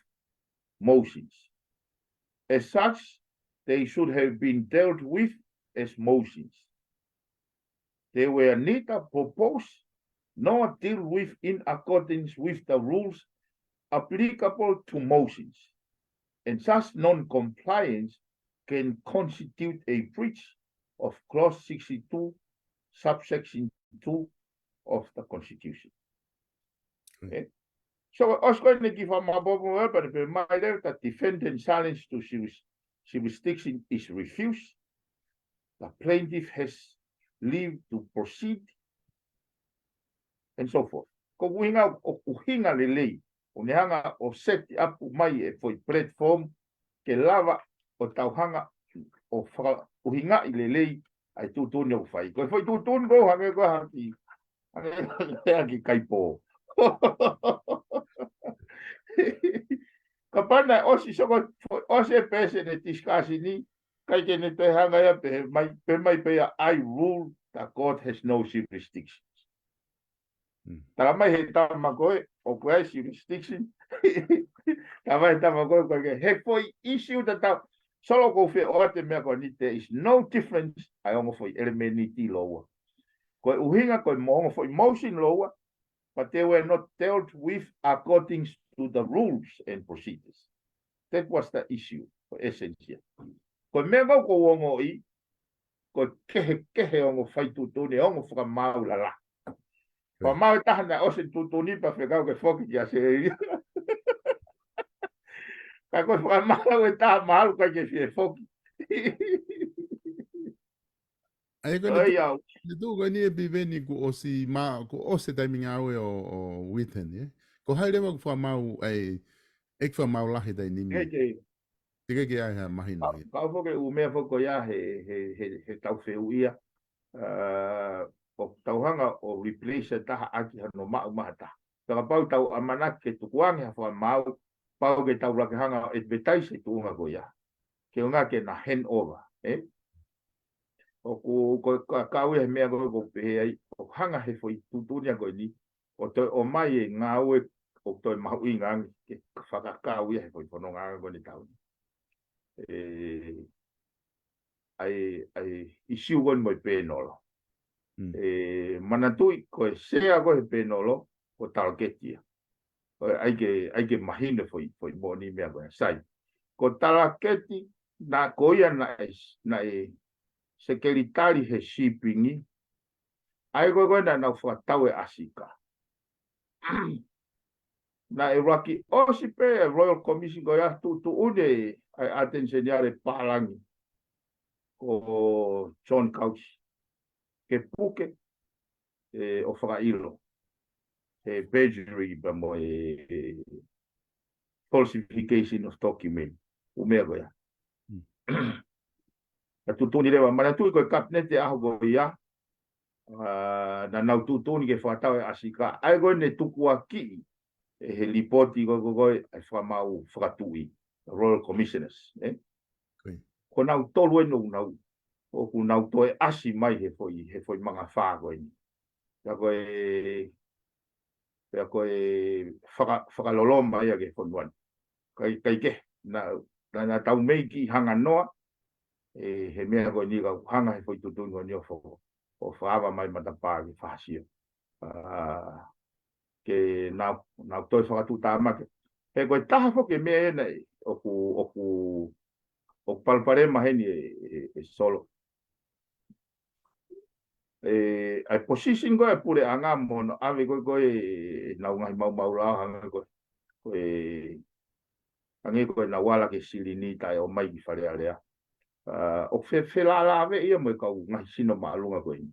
motions. As such, they should have been dealt with as motions. They were neither proposed nor dealt with in accordance with the rules applicable to motions, and such non-compliance can constitute a breach of Clause sixty-two, subsection two of the Constitution. Mm. Eh? So, ʻosi ko eni kiʻi fakamaopoopo, eh, pea ne pehē mai leva, the defendant challenge to juris-, jurisdiction is refused, the plaintiff has leave to proceed, and so forth. Ko e ʻuhinga, ʻoku ʻuhinga lelei, ʻoku ne hanga ʻo set up mai e foʻi platform ke lava ʻo tau hanga ʻo fakaʻuhingaʻi lelei ʻa e tuʻutuʻuni ʻoku fai. Ko e foʻi tuʻutuʻuni ko ē hangē ko e haki, hangē ko e haki kaipō. Kapau naʻe ʻosi soko, ʻosi e pēseti e discussion ni, ʻikai ke ne toe hanga ia pē mai, pē mai pē ia, "I rule the court has no jurisdiction." Mm. Tala mai he tama ko ē, ʻoku ʻi ai e jurisdiction. Tala mai he tama ko ē, ko e ke, he foʻi issue tatau. Solo ko fē ʻo ʻa e meʻa ko eni, there is no difference ʻa e ongo foʻi ʻelemēniti lōua. Ko e ʻuhinga, ko e mo-, ongo foʻi motion lōua, but they were not dealt with according to the rules and procedures. That was the issue, ko e essence ia. Ko e meʻa ʻoku ou ongoʻi, ko e kehekehe ongo fai tuʻutuʻuni, ongo fakamaau lalahi. Fakamaau e taha naʻe ʻosi tuʻutuʻuni pea fekau ke foki ki ʻAositelēlia. Ka ko e fakamaau e taha mahalo ʻikai ke fie foki. ʻA ia ko ʻene ʻOi, tuʻu, au. ʻene tuʻu ko eni e Piveni kuo ʻosi ma-, kuo ʻosi e taimi ngāue ʻo, ʻo Whitten, ē? Ko hai leva ʻoku fakamaau, ʻa e, ʻe fakamaau lahi taimi ni? Ke, ke. Te ke ke ai ha mahino Ka, ia. Ka foki ʻū meʻa foki ko ia he, he, he, he tau feuʻia. Ā, ʻo tau hanga ʻo replace e taha ʻaki hano maʻu mai ha taha. Ka kapau tau ʻamanaki ke tukuange ha fakamaau, pau ke tau lava ke hanga ʻo advertise e tuʻunga ko ia. Ke ʻuhinga ke na hand over, ē? ʻOku, ko, ka, ka ui he meʻa ko ē ʻoku pehē ai, ʻo hanga he foʻi tuʻutuʻuni ko eni, ʻo toe ʻomai e ngāue ʻoku toe mahuʻinga ange ke fakakau ia he foʻi fononga ko eni tau. ʻE, ʻa e, ʻa e issue ko eni mo e pēnolo. Mm. ʻE, manatuʻi ko e sea ko ē he pēnolo, ko e talaketi ia. ʻOi, ʻai ke, ʻai ke mahino foʻi, foʻi moʻoni meʻa ko ē. Sai. Ko e talaketi, naʻe ko ia naʻe, naʻe sekelitali he shipping, ʻa ia ko ē ko ē naʻa nau fakatau e ʻAsika. Naʻe ʻuluaki ʻosi pē e Royal Commission ko ia tuʻutuʻuni ʻa e ʻAteni Seniale pālangi ko John Kausi ke puke, ē, ʻo fakaʻilo he perjury pea mo e, e falsification of document, ʻū meʻa ko ia. Mm. Ka tuʻutuʻuni leva, manatuʻi ko e Kapineti ʻaho ko ia, ā, naʻa nau tuʻutuʻuni ke fakatau e ʻAsika, ʻa ia ko ē ne tukuakiʻi ʻe he lipooti ko ē, ko ē, ko ē, ʻa e fakamaau fakatuʻi, Royal Commissioners, ē? Ko ia. Ko nautolu eni ʻoku nau, ʻoku nau toe ʻasi mai he foʻi, he foʻi mangafā ko eni. Pea ko e, pea ko e faka-, fakaloloma ia ki he fonua ni. Kai, kai ke, naʻa, naʻa, naʻa tau mei ki hanga noa, ē, he meʻa ko eni ka hanga he foʻi tuʻutuʻuni ko eni ʻo fo-, ʻo fakaava mai matapā ke fakasio. Ā, ke nau, nau toe fakatuʻutāmaki. He ko e taha foki e meʻa ena ʻoku, ʻoku, ʻoku palopalema heni ē, ē, ē Solo. Ē, ʻa e position ko ē ʻa e puleʻanga mo hono ʻave ko ē ko ē ʻenau ngaahi maumau lao hangē ko ē, ko ē, hangē ko ē ʻenau ala ke silini taʻe ō mai ki Fale Alea. Ā, ʻoku fe-, felālāveʻi ia mo e kau ngaahi sino māʻolunga ko eni.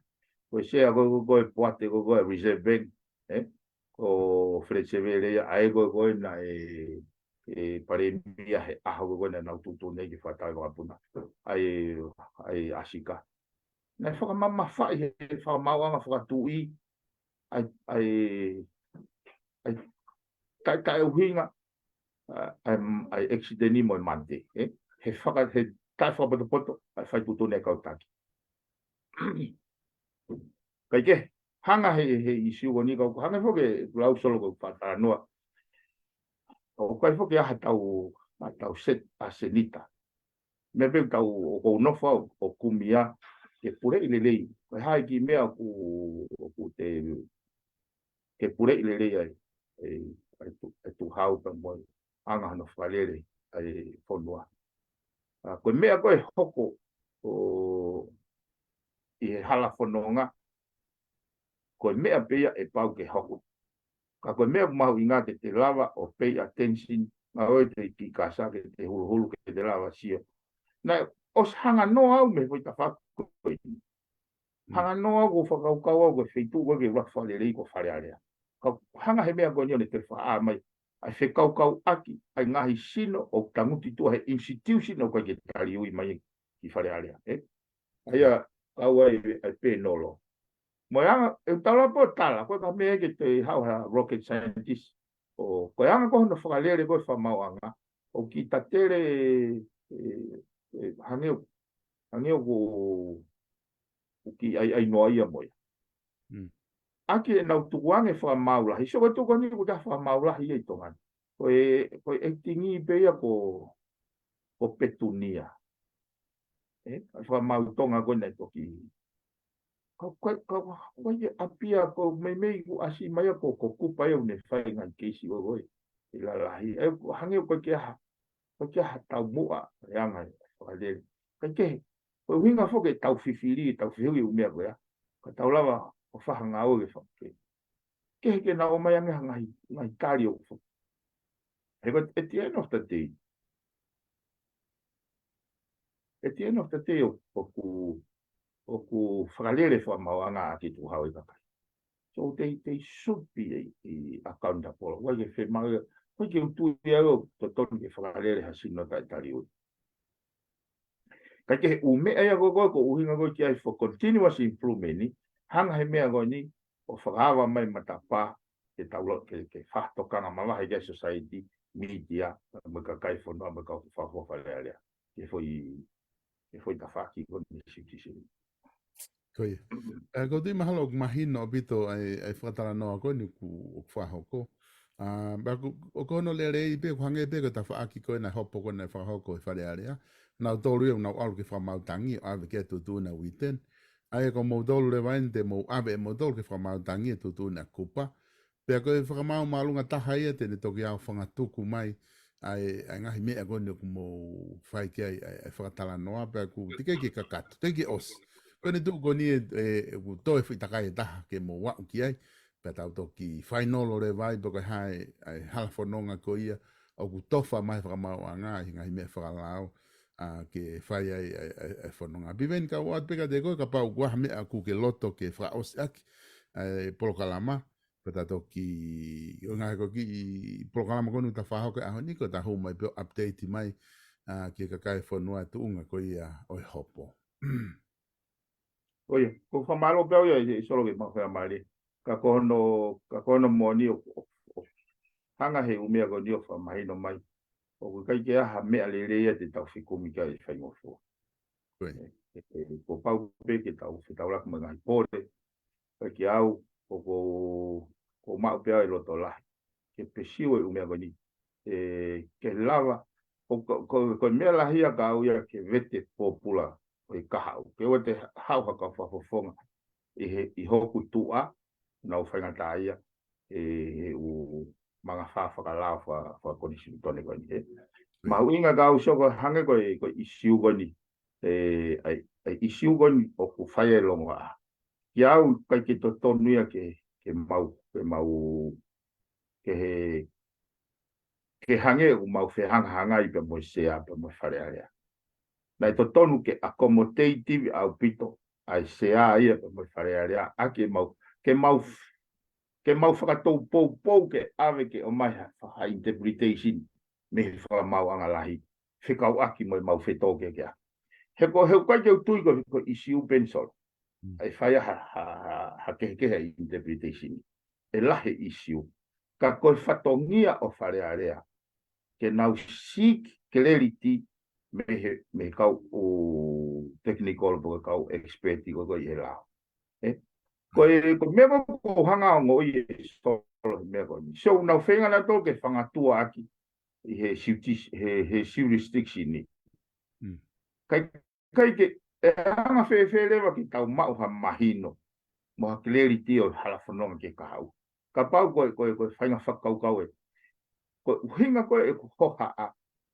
Ko e sea ko ē, ko ē, ko ē poate ko ē, ko ē Reserve Bank, ē? Ko Fred Sevele ia, ʻa ia ko ē ko ē naʻe, ē, palēmia he ʻaho ko ē ko ē naʻa nau tuʻutuʻuni ai ke fakatau e vakapuna. ʻA e, ʻa e ʻAsika. Naʻe fakamamafaʻi he fakamaauʻanga fakatuʻi, ʻa e, ʻa e, ʻa e, taʻe, taʻeʻuhinga, ā, ʻa e, ʻa e accident mo e mate, ē? He faka-, he taʻefakapotopoto ʻa e fai tuʻutuʻuni ʻa e kau taki. Kai ke, hanga he, he issue ko eni ka ʻoku hanga foki ʻeku lau Solo ko e fakatalanoa. ʻOku ʻikai foki ʻa ha tau, ha tau set ʻa senita. Meʻa pē tau ʻoku ou nofo au ʻo kumi ia ke puleʻi lelei. Ko e hā e kiʻi meʻa ʻoku, ʻoku te, ke puleʻi lelei ai, ē, ʻa e tuʻu, ʻa e tuʻu hau pea mo e anga hono fakalele ʻa e fonua. Ā, ko e meʻa ko ē hoko ʻo ʻi he hala fononga, ko e meʻa pē ia ʻe pau ke hoko. Ka ko e meʻa ʻoku mahuʻinga ke te lava ʻo pay attention, ngāue te ki kasa ke te huluhulu ke te lava sio. Naʻe ʻosi hanganoa au mei he foʻi tafaʻaki ko eni. Hanganoa au ʻo fakakaukau au ko e feituʻu ko ē ke ʻuluaki fakalelei ko Fale Alea. Ka hanga he meʻa ko eni ʻo ne toe fakaʻā mai ʻa e fekaukauʻaki ʻa e ngaahi sino ʻoku tangutu ʻi tuʻa he institution ʻoku ʻikai ke taliui mai ki Fale Alea, ē? ʻA ia, kau ai ʻa e pēnolo. Mo e anga, ʻe tala po tala, ko e ka meʻa ke te hau ha rocket scientist. ʻO, ko e anga ko hono fakalele ko e fakamaauʻanga, ʻoku kiʻi tatele, ē, ē, hangē ʻoku, hangē ʻoku, ʻoku kiʻi ʻaiʻai noa ia mo ia. ʻAki ʻenau tukuange fakamaau lahi, sio ko e tukuange ʻoku ta fakamaau lahi ia ʻi Tonga ni. Ko e, ko e acting pē ia ko, ko Petunia. Ē, ʻa e fakamaau Tonga ko ē naʻe toki. Ka, ka, ka, ka, ka, ʻapia ko meimei ʻoku ʻasi mai ia ko, ko Kupa ia ʻoku ne fai ngaahi keisi ko ē ʻi lalahi. ʻE, ʻoku hangē ʻoku ʻikai ke ʻi ai ha, ʻoku ʻikai ke ʻi ai ha taumuʻa, ʻe anga e fakalele. Kae kehe, ko e ʻuhinga foki ʻetau fifili, ʻetau fehuʻi ʻū meʻa ko ia. Ka tau lava ʻo fakangāue ke fake. Kehe ke nau ō mai ange ha ngaahi, ngaahi tali ʻoku fake. He ko e, at the end of the day, at the end of the day, ʻo, ʻoku, ʻoku fakalele fakamaauʻanga ʻaki e tukuhau ʻa e kakai. So they, they should be a, a accountable. ʻOku ʻikai ke fiemaʻu, ʻoku ʻikai ke u tui au ʻoku totonu ke fakalele ha sino taʻetaliui. Kae kehe, ʻū meʻa ia ko ē ko, ko e ʻuhinga ko ē ki ai for continuous improvement ni, hanga he meʻa ko eni ʻo fakaava mai matapā ke tau lo-, ke, ke fakatokanga mavahe ki ai society, media, mo e kakai fonua, mo e kau fakafofonga Fale Alea. Ke foʻi, ke foʻi tafaʻaki ko eni siutisini. Ko ia. Ē, ʻoku ou tui mahalo ʻoku mahino ʻaupito ʻa e, ʻa e fakatalanoa ko eni ʻoku, ʻoku fakahoko. ʻA, pea ʻoku, ʻoku hono lelei pē, ʻoku hangē pē ko e tafaʻaki ko ē naʻe hopo ko ē naʻe fakahoko ʻi Fale Alea. Nautolu ia ʻoku nau ʻalu ke fakamaau tangi, ʻo ʻave ki ai e tuʻutuʻuni ʻa Witten. ʻA ia ko moutolu leva eni te mou ʻave ʻe moutolu ke fakamaau tangi e tuʻutuʻuni ʻa Kupa. Pea ko e fakamaau māʻolunga taha ia te ne toki ʻaofangatuku mai ʻa e, ʻa e ngaahi meʻa ko eni ʻoku mou fai ki ai ʻa e, ʻa e fakatalanoa, pea ʻoku teʻeki ke kakato, teʻeki ke ʻosi. Ko ʻene tuʻu ko eni ē, ē, ʻoku toe foʻi takai ʻe taha ke mou aʻu ki ai, pea tau toki fainolo leva ai, pe ko e hā e, ʻa e hala fononga ko ia, ʻoku tofa mai fakamaauʻanga ʻi he ngaahi meʻa fakalao, ʻa, ke fai ai, ʻa e, ʻa e, ʻa e fononga. Piveni, kau ʻoatu pē kiate koe, kapau ʻoku ʻi ai ha meʻa ʻoku ke loto ke fakaʻosi ʻaki, ʻa e polokalama, pea ta toki, ʻo ngaahi ko e kiʻi polokalama ko eni ʻoku ta fakahoko he ʻaho ni, ko ʻeta hū mai pē ʻo update mai, ʻa, ki he kakai e fonua e tuʻunga ko ia ʻo e hopo. ʻO ia, ʻoku ou fakamālō pē au ia ʻi, ʻi Solo ke mau fai mali. Ka ko hono, ka ko hono moʻoni ʻo, ʻo, ʻo hanga he ʻū meʻa ko eni ʻo fakamahino mai. ʻOku ʻikai ke ʻi ai ha meʻa lelei ia te tau fekumi ki ai ʻi he faingofua. Ko ia. Ē, ē, ē, kuo pau pē ke tau fetaulaki mo e ngaahi pole, pea kiate au, ʻoku ou, ʻoku ou maʻu pē au e loto lahi ke pursue e ʻū meʻa ko eni. Ē, ke lava, ʻo ko, ko, ko e meʻa lahi ia kiate au ia ke vete pōpula ʻo e kahaʻu. Ke ʻoua te haʻu ha kau fakafofonga ʻi he, ʻi hoku tuʻa, nau faingataʻaʻia, ē, he ʻū mangafā fakalao faka-, fakakonisitūtone ko eni, ē. Mahuʻinga kiate au, Solo, ko e hangē ko e, ko e ʻisiū ko eni, ē, ʻa e, ʻa e ʻisiū ko eni ʻoku fai ai e longoaʻa. Kiate au ʻikai ke totonu ia ke, ke mau, ke mau, ke he, ke hangē ʻoku mau fehangahangai pea mo e Sea pea mo e Fale Alea. Naʻe totonu ke accommodative ʻaupito ʻa e Sea ia pea mo e Fale Alea, ʻa ke mau, ke mau, ke mau fakatou poupou ke ʻave ke ʻomai ha, ha interpretation mei he fakamaauʻanga lahi, fekauʻaki mo e mau fetōkehekehe. He ko, he ʻoku ʻikai ke u tui ko, ko e ʻisiū pē eni, Solo. ʻE fai ha, ha, ha, ha kehekehe ʻi he interpretation. ʻE lahi e ʻisiū. Ka ko e fatongia ʻo Fale Alea ke nau seek clarity mei he, mei he kau ʻū technical pe ko e kau expert ko ē ʻi he lao. Ē? Ko e, ko e meʻa ko ē ʻoku ou hanga ʻo ongoʻi ē, Solo, he meʻa ko eni. So, nau feinga nautolu ke fangatuaʻaki ʻi he siutis-, he, he jurisdiction ni. Kae, kae kehe, ʻe anga fēfē leva ke tau maʻu ha mahino mo ha clarity ʻo e hala fononga ki he kahaʻu. Kapau ko e, ko e, ko e faʻahinga fakakaukau ē. Ko e ʻuhinga ko ē ʻeku hohaʻa,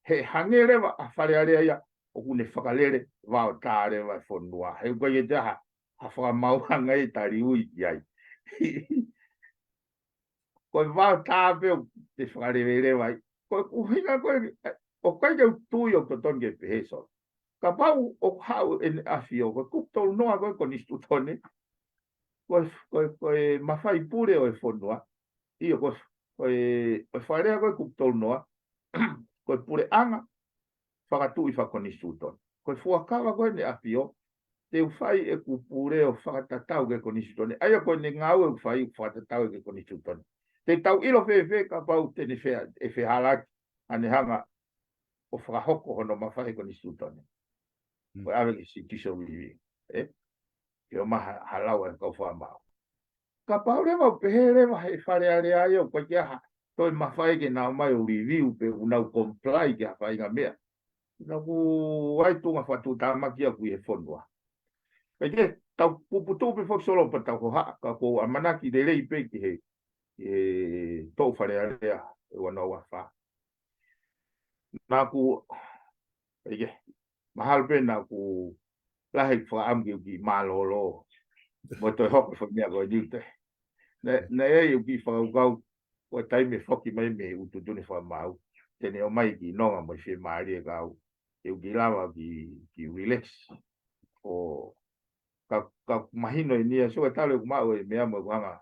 he hangē leva ʻa Fale Alea ia ʻoku ne fakalele vaotā leva e fonua. He ʻoku ʻikai ke toe ʻi ai ha, ha fakamaauʻanga ia taliui ki ai. Ko e vaotā pē ʻoku te fakaleveleva ai. Ko e ʻuhinga ko ē, ʻoku ʻikai ke u tui ʻoku totonu ke pehē, Solo. Kapau ʻoku haʻu ʻEne ʻAfio, ko e kupu tolu noa ko e konisitūtone, ko e, ko e, ko e mafai pule ʻo e fonua. ʻIo, ko e, ko e, ko e Fale Alea ko e kupu tolu noa, ko e puleʻanga fakatuʻi fakakonisitūtone. Ko e fuakava ko ʻEne ʻAfio, te u fai ʻeku pule ʻo fakatatau ki he konisitūtone. ʻA ia ko ʻene ngāue ʻoku fai ʻoku fakatatau ki he konisitūtone. Te tau ʻilo fēfē kapau te ne fea-, ʻe fehālaaki ʻa ʻene hanga ʻo fakahoko hono mafai he konisitūtone. Mm. Ko e ʻave ki he judicial review, ē? Ke ʻomai ha, ha lau ʻa e kau fakamaau. Kapau leva ʻoku pehē leva he Fale Alea ia ʻoku ʻikai ke ʻi ai ha toe mafai ke nau ō mai ʻo review pe ʻoku nau comply ki ha faʻahinga meʻa. Naʻa ku ʻai tuʻunga fakatuʻutāmaki ʻaʻaku ʻi he fonua. Kae kehe, tau puputuʻu pē foki Solo pea tau hohaʻa, ka ʻoku ou ʻamanaki lelei pē ki he, he toʻu Fale Alea ʻe ua noa ua fā. Naʻa ku, kae kehe, mahalo pē naʻa ku lahi fakaʻamu ke u kiʻi mālōlō. Mo toe hoko e foʻi meʻa ko eni ʻoku te. Naʻe, naʻe ʻi ai ʻeku kiʻi fakakaukau, ko e taimi ʻe foki mai mei he ʻū tuʻutuʻuni fakamaau, te ne ō mai ki nonga mo e fiemālie ka u, ke u kiʻi lava ke, ke relax. ʻO ka, ka mahino eni ia, so e talo ʻeku maʻu e meʻa mo ʻeku hanga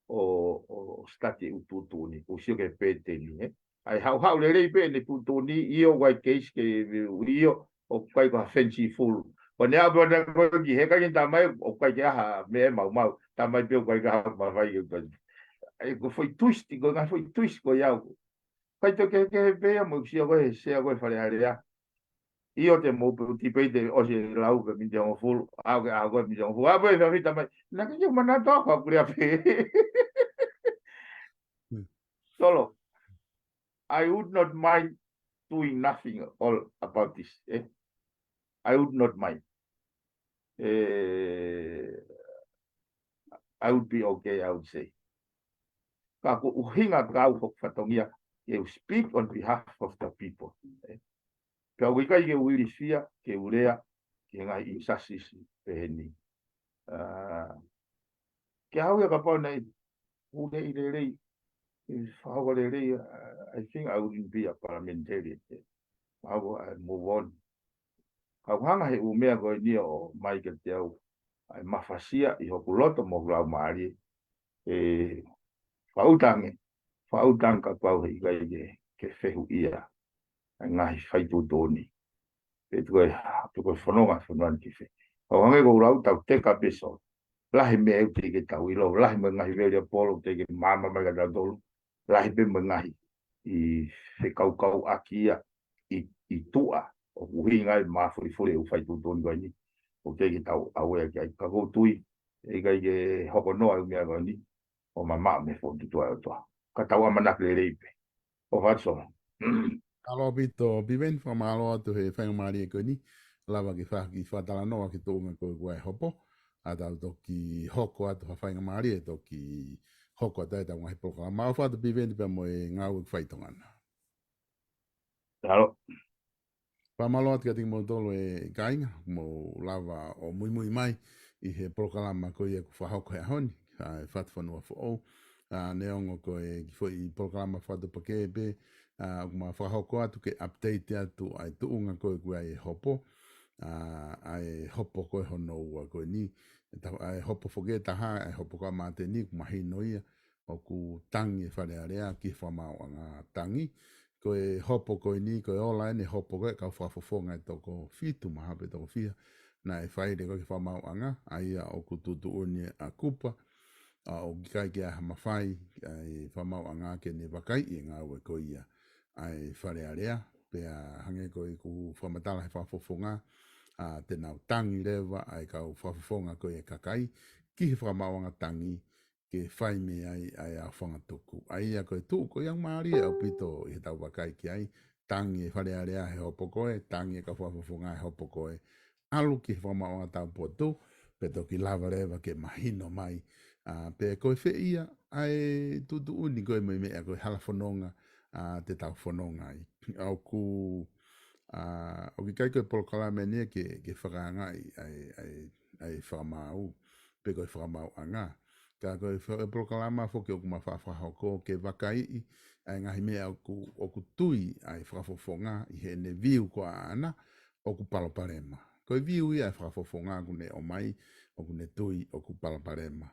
ʻo, ʻo, ʻo study e ʻū tuʻutuʻuni, ʻo sio ki he pēteni, ē. ʻA e haʻuhaʻu lelei pē ʻene tuʻutuʻuni, ʻio, ʻoku ʻi ai e case ke, ʻio, ʻoku ʻikai ko ha fanciful. Ko ʻene ʻalu pē ʻana ko ē ki he ʻikai ke ne talamai ʻoku ʻikai ke ʻi ai ha meʻa ʻe maumau. Talamai pē ʻoku ʻikai ke ʻi ai ha mafai ke u ka. ʻE, ko e foʻi twist, ko e ngaahi foʻi twist ko ia ʻoku ʻikai toe kehekehe pē ia mo e sio ko ē he sea ko ē Fale Alea. ʻIo, te mou pē ʻo debate ʻosi e lau pē miniti hongofulu, ʻalu ke ʻalu ko ē miniti hongofulu. ʻAlu pē ʻe fafita mai. Naʻa ke ke manatu ʻaku ʻaku lea pē. Hmm. Solo, I would not mind doing nothing all about this, eh? I would not mind. Eh, I would be okay, I would say. Ka ko e ʻuhinga ka ʻoku hoku fatongia, ke u speak on behalf of the people, eh? Pea ʻoku ʻikai ke u ilifia, ke u lea, ki he ngaahi injustice pehē ni. Ah, ke ʻalu ia kapau naʻe, ʻoku ne ʻi lelei, ʻi fahoko lelei, ah, I think I wouldn't be a parliamentarian. Mau, ah, move on. Ka u hanga he ʻū meʻa ko eni ʻo ʻomai kiate au, ʻa e mafasia ʻi hoku loto mo hoku laumālie. ʻE, fakaʻuta ange, fakaʻuta ange kapau he ʻikai ke, ke fehuʻia ʻa e ngaahi faituʻutuʻuni. Pe tuku e, tuku e fononga, fononga ni ki fē. Ka u hanga ko u lau tau teka pē Solo. Lahi meʻa ʻoku teʻeki ke tau ʻilo, lahi mo e ngaahi veli ʻa Polo ʻoku teʻeki ke maama mai kia tautolu. Lahi pē mo e ngaahi ʻi fekaukauʻaki ia ʻi, ʻi tuʻa, ʻoku ʻuhinga ai mafulifuliʻi e ʻū faituʻutuʻuni ko eni. ʻOku teʻeki ke tau aware ki ai ka ʻoku ou tui, ʻe ʻikai ke hoko noa e ʻū meʻa ko eni, ʻo mamaʻo mei he fokotuʻutuʻu ʻa e ʻOtua. Ka tau ʻamanaki lelei pē. ʻOfa atu Solo. Mālō ʻaupito, Piveni, fakamālō atu he faingamālie ko eni, lava ke fai ha kiʻi fakatalanoa ki he tuʻunga ko ē ʻoku ʻi ai e hopo, ʻa tau toki hoko atu ha faingamālie, toki hoko atu ai ʻetau ngaahi polokalama. ʻOfa atu Piveni pea mo e ngāue ʻoku fai ʻi Tonga na. Mālō. Fakamālō atu kiate kimoutolu e kāinga, mou lava ʻo muimui mai ʻi he polokalama ko ia ʻoku fakahoko he ʻaho ni, ʻa e Fatu Fonua Foʻou. ʻA, neongo ko e kiʻi foʻi polokalama fakatuʻupakē pē, ʻa, ʻoku ma fakahoko atu ke update atu ʻa e tuʻunga ko ē ʻoku ʻi ai e hopo, ʻa, ʻa e hopo ko ē hono ua ko eni, ʻe ta-, ʻa e hopo foki ʻe taha, ʻa e hopo ko ē ʻa Māteni, ʻoku mahino ia, ʻoku tangi e Fale Alea ki he fakamaauʻanga tangi. Ko e hopo ko eni, ko e ola eni e hopo ko ē kau fakafofonga ʻe toko fitu, mahalo pē toko fiha, naʻe faile ko ē ki he fakamaauʻanga, ʻa ia ʻoku tuʻutuʻuni ʻa Kupa, ʻa, ʻoku ʻikai ke ʻi ai ha mafai ʻa e fakamaauʻanga ke ne vakaiʻi e ngāue ko ia ʻa e Fale Alea, pea hangē ko ʻeku fakamatala he fakafofonga, ʻa, te nau tangi leva ʻa e kau fakafofonga ko ia e kakai, ki he fakamaauʻanga tangi, ke fai mei ai ʻa e aofangatuku. ʻA ia ko e tuʻu ko ia ʻoku mālie ʻaupito ʻi heʻetau vakai ki ai, tangi e Fale Alea he hopo ko ē, tangi e kau fakafofonga he hopo ko ē. ʻAlu ki he fakamaauʻanga taupotu, pea toki lava leva ke mahino mai, ʻa, pe ko e fē ia ʻa e tuʻutuʻuni ko ē mo e meʻa ko e hala fononga, ʻa, te tau fononga ai. ʻOku, ʻa, ʻoku ʻikai ko e polokalama eni ia ke, ke fakaangaʻi ʻa e, ʻa e, ʻa e fakamaau, pe ko e fakamaauʻanga. Ka ko e fa-, e polokalama foki ʻoku ma fa-, fakahoko ke vakaiʻi ʻa e ngaahi meʻa ʻoku, ʻoku tui ʻa e fakafofonga ʻi heʻene view ko ē ʻaʻana, ʻoku palopalema. Ko e view ia ʻa e fakafofonga ʻoku ne ʻomai, ʻoku ne tui ʻoku palopalema.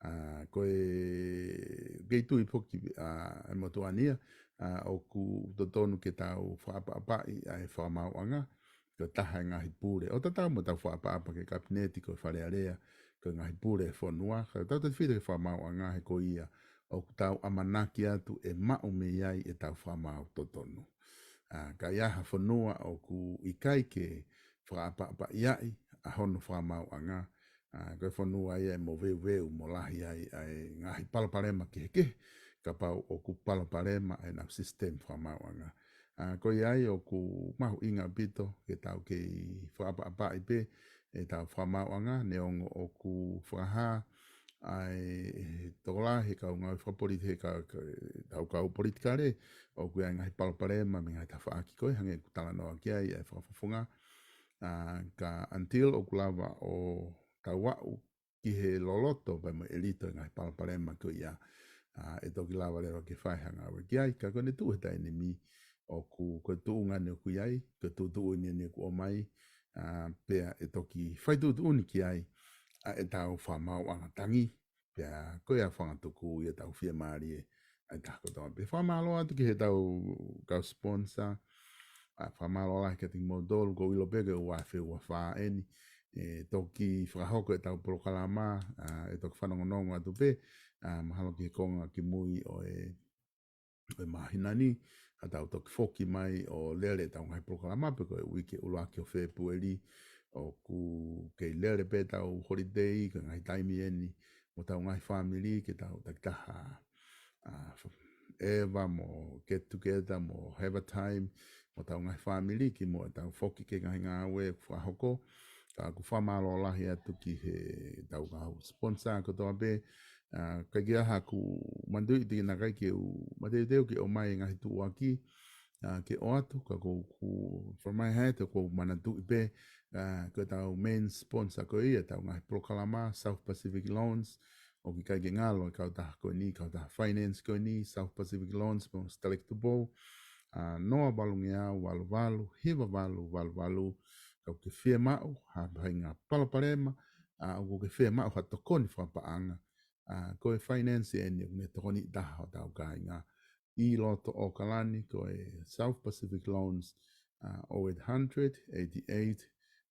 ʻA, ko e kei tui foki ʻa e motuʻa ni ia, ʻa, ʻoku totonu ke tau fakaʻapaʻapaʻi ʻa e fakamaauʻanga, ko e taha e ngaahi pule. ʻO tatau mo ʻetau fakaʻapaʻapa ki he Kapineti, ko e Fale Alea, ko e ngaahi pule e fonua, ka tau tefita ki he fakamaauʻanga he ko ia ʻoku tau ʻamanaki atu ʻe maʻu mei ai ʻetau fakamaau totonu. ʻA, ka ʻi ai ha fonua ʻoku ʻikai ke fakaʻapaʻapaʻi ai ʻa hono fakamaauʻanga, ʻa, ko e fonua ia ʻe moveuveu mo lahi ai ʻa e ngaahi palopalema kehekehe, kapau ʻoku palopalema ʻenau sisitemi fakamaauʻanga. ʻA, ko ia ai ʻoku mahuʻinga ʻaupito ke tau kei fakaʻapaʻapaʻi pē ʻetau fakamaauʻanga, neongo ʻoku fakahā ʻa e tokolahi he kau ngāue fakapoliti-, he ka, ka, tau kau politikale, ʻoku ʻi ai ngaahi palopalema mei he ngaahi tafaʻaki ko ē, hangē ʻoku talanoa ki ai ʻa e fakafofonga. ʻA, ka until ʻoku lava ʻo tau aʻu ki he loloto pea mo e ʻelito e ngaahi palopalema ko ia, ʻa, ʻe toki lava leva ke fai ha ngāue ki ai, ka ko ʻene tuʻu he taimi ni ʻoku, ko e tuʻunga ni ʻoku ʻi ai, ko e tuʻutuʻuni ni ʻoku ʻomai, ʻa, pea ʻe toki fai tuʻutuʻuni ki ai ʻa ʻetau fakamaauʻanga tangi, pea ko ia fangatuku ia tau fiemālie ʻa e taha kotoa pē. Fakamālō atu ki heʻetau kau sponsor, ʻa, fakamālō lahi kiate kimoutolu, ʻoku ou ʻilo pē ko e ua afe ua fā eni ʻe toki fakahoko ʻetau polokalama, ʻa, ʻe toki fanongonongo atu pē, ʻa, mahalo ki he konga kimui ʻo e, ʻo e māhina ni, ka tau toki foki mai ʻo lele ʻetau ngaahi polokalama pē ko e uike ʻuluaki ʻo Fēpueli, ʻoku kei lele pē ʻetau holiday, ko e ngaahi taimi eni mo ʻetau ngaahi fāmili ke tau takitaha, ʻa, ʻeva mo get together mo have a time mo ʻetau ngaahi fāmili kimuʻa ʻetau foki ki he ngaahi ngāue ʻoku fakahoko. Ka ʻoku fakamālō lahi atu ki heʻetau kau sponsor kotoa pē, ʻa, ʻikai ke ʻi ai haʻaku manatuʻi, teʻeki ai ke u mateuteu ke ʻomai e ngaahi tuʻuaki, ʻa, ke ʻoatu, ka ʻoku ou, ʻoku ou fakamālō atu, ʻoku ou manatuʻi pē, ʻa, ko ʻetau main sponsor ko ia ʻetau ngaahi polokalama, South Pacific Loans, ʻoku ʻikai ke ngalo e kautaha ko eni, kautaha finance ko eni, South Pacific Loans mo Stalek Tupou, ʻa, noa valungeau valu valu hiva valu valu valu, ka ʻoku ke fiemaʻu ha faʻahinga palopalema, ʻa, ʻoku ke fiemaʻu ha tokoni fakapaʻanga, ʻa, ko e finance eni ʻoku ne tokoni taha hotau kāinga. ʻI loto ʻAokalani, ko e South Pacific Loans, ʻa, oh eight hundred, eighty-eight,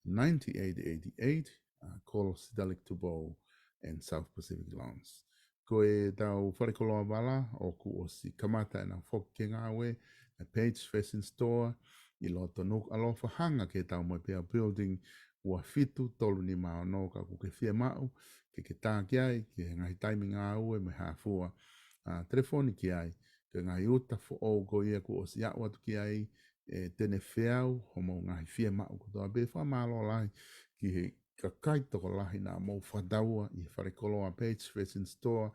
ninety-eight eighty-eight, ʻa, Kolo Stalek Tupou and South Pacific Loans. Ko ʻetau falekoloa vala ʻoku ʻosi kamata ʻenau foki ki he ngāue, ʻa e Page Fashion Store, ʻi loto Nukuʻalofa, hanga ki he Taumoepeau Building, ua fitu tolu nima ono, ka ʻoku ke fiemaʻu ke ke tā ki ai ki he ngaahi taimi ngāue mo e hā fua, ʻa, telefoni ki ai. Ko e ngaahi uta foʻou ko ia kuo ʻosi aʻu atu ki ai, ʻe te ne feau homou ngaahi fiemaʻu kotoa pē. Fakamālō lahi ki he kakai tokolahi naʻa mou fakataua ʻi he falekoloa Page Fashion Store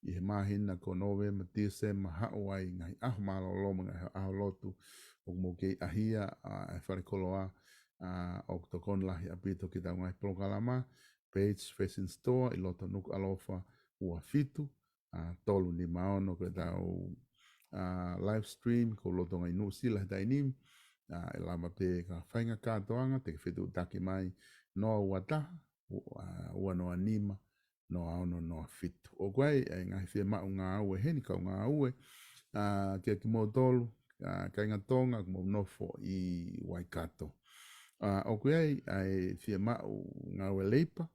ʻi he māhina ko Nōvema, Tīsema, haʻu ai ngaahi ʻaho mālōlō mo e ngaahi ʻaho lotu, ʻoku mou kei ʻahia ʻa e falekoloa, ʻa, ʻoku tokoni lahi ʻaupito ki heʻetau ngaahi polokalama, Page Fashion Store ʻi loto Nukuʻalofa, ua fitu, ʻa, tolu nima ono. Ko ʻetau, ʻa, live stream ʻoku lolotonga ʻi Nuʻusila he taimi ni, ʻa, ʻe lava pē ke faingataʻa kātoanga, te ke fetuʻutaki mai, noa ua taha, u-, ʻa, ua noa nima, noa ono noa fitu. ʻOku ʻi ai e ngaahi fiemaʻu ngāue heni, kau ngāue, ʻa, kiate kimoutolu, ʻa, kāinga Tonga ʻoku mou nofo ʻi Waikato. ʻA, ʻoku ʻi ai ʻa e fiemaʻu ngāue leipa,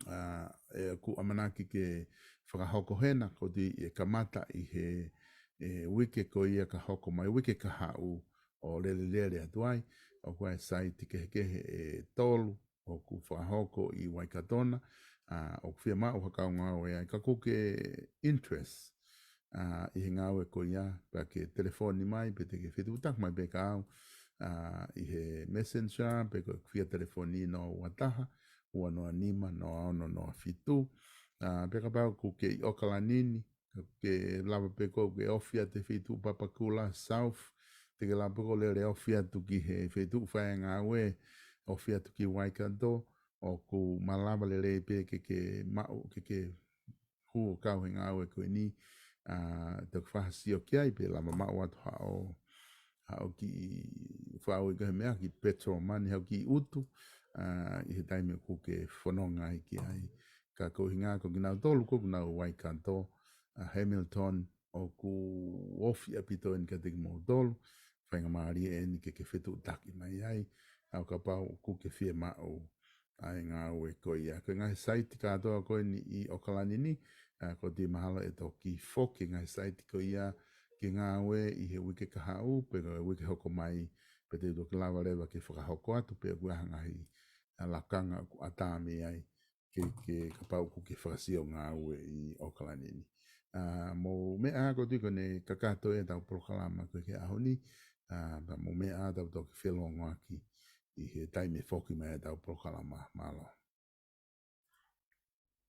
ʻa, ʻe ʻoku ʻamanaki ke fakahoko hena, ʻoku tui ʻe kamata ʻi he, ʻe, uike ko ia ka hoko mai, uike kahaʻu ʻo lelelele atu ai. ʻOku ʻi ai e saiti kehekehe ʻe tolu ʻoku fakahoko ʻi Waikato na, ʻa, ʻoku fiemaʻu ha kau ngāue ai, ka ʻoku ke interest, ʻa, ʻi he ngāue ko ia, pea ke telefoni mai, pe te ke fetuʻutaki mai pē kia au, ʻa, ʻi he Messenger, pe ko e fika telefoni noa ua taha, ua noa nima, noa ono noa fitu. ʻA, pea kapau ʻoku ke ʻi ʻAokalani ni, ke lava pē ʻoku ke ofi atu he feituʻu Papakura South, te ke lava pē ʻo lele ofi atu ki he feituʻu fai ngāue, ofi atu ki Waikato, ʻoku malava lelei pē ke ke maʻu, ke ke hū ʻo kau he ngāue ko eni, ʻa, toki fakasio ki ai pe lava maʻu atu haʻo, haʻo kiʻi fāʻui ko e meʻa ki petrol money, haʻo kiʻi ʻutu, ʻa, ʻi he taimi ʻoku ke fononga ai ki ai. Ka ko e ʻuhinga ko kinautolu ko ē ʻoku nau Waikato, ʻa, Hamilton, ʻoku ofi ʻaupito eni kiate kimoutolu, faingamālie eni ke ke fetuʻutaki mai ai, ʻa, ʻo kapau ʻoku ke fiemaʻu ʻa e ngāue ko ia. Ko e ngaahi saiti kātoa ko eni ʻi ʻOkalani ni, ʻa, ʻoku ou tui mahalo ʻe toki foki e ngaahi saiti ko ia ke ngāue ʻi he uike kahaʻu, pe ko e uike hoko mai, pea te u toki lava leva ke fakahoko atu, pe ʻoku ʻi ai ha ngaahi, ʻa, lakanga ʻoku ʻatā mei ai, ke, ke kapau ʻoku ke fakasio ngāue ʻi ʻOkalani ni. ʻA, mou meʻa ā, ʻoku ou tui ko ʻene kakato ʻetau polokalama ko ē ki he ʻaho ni, ʻa, pea mou meʻa ā, tau toki felōngoaki ʻi he taimi foki mai ʻetau polokalama. Mālō.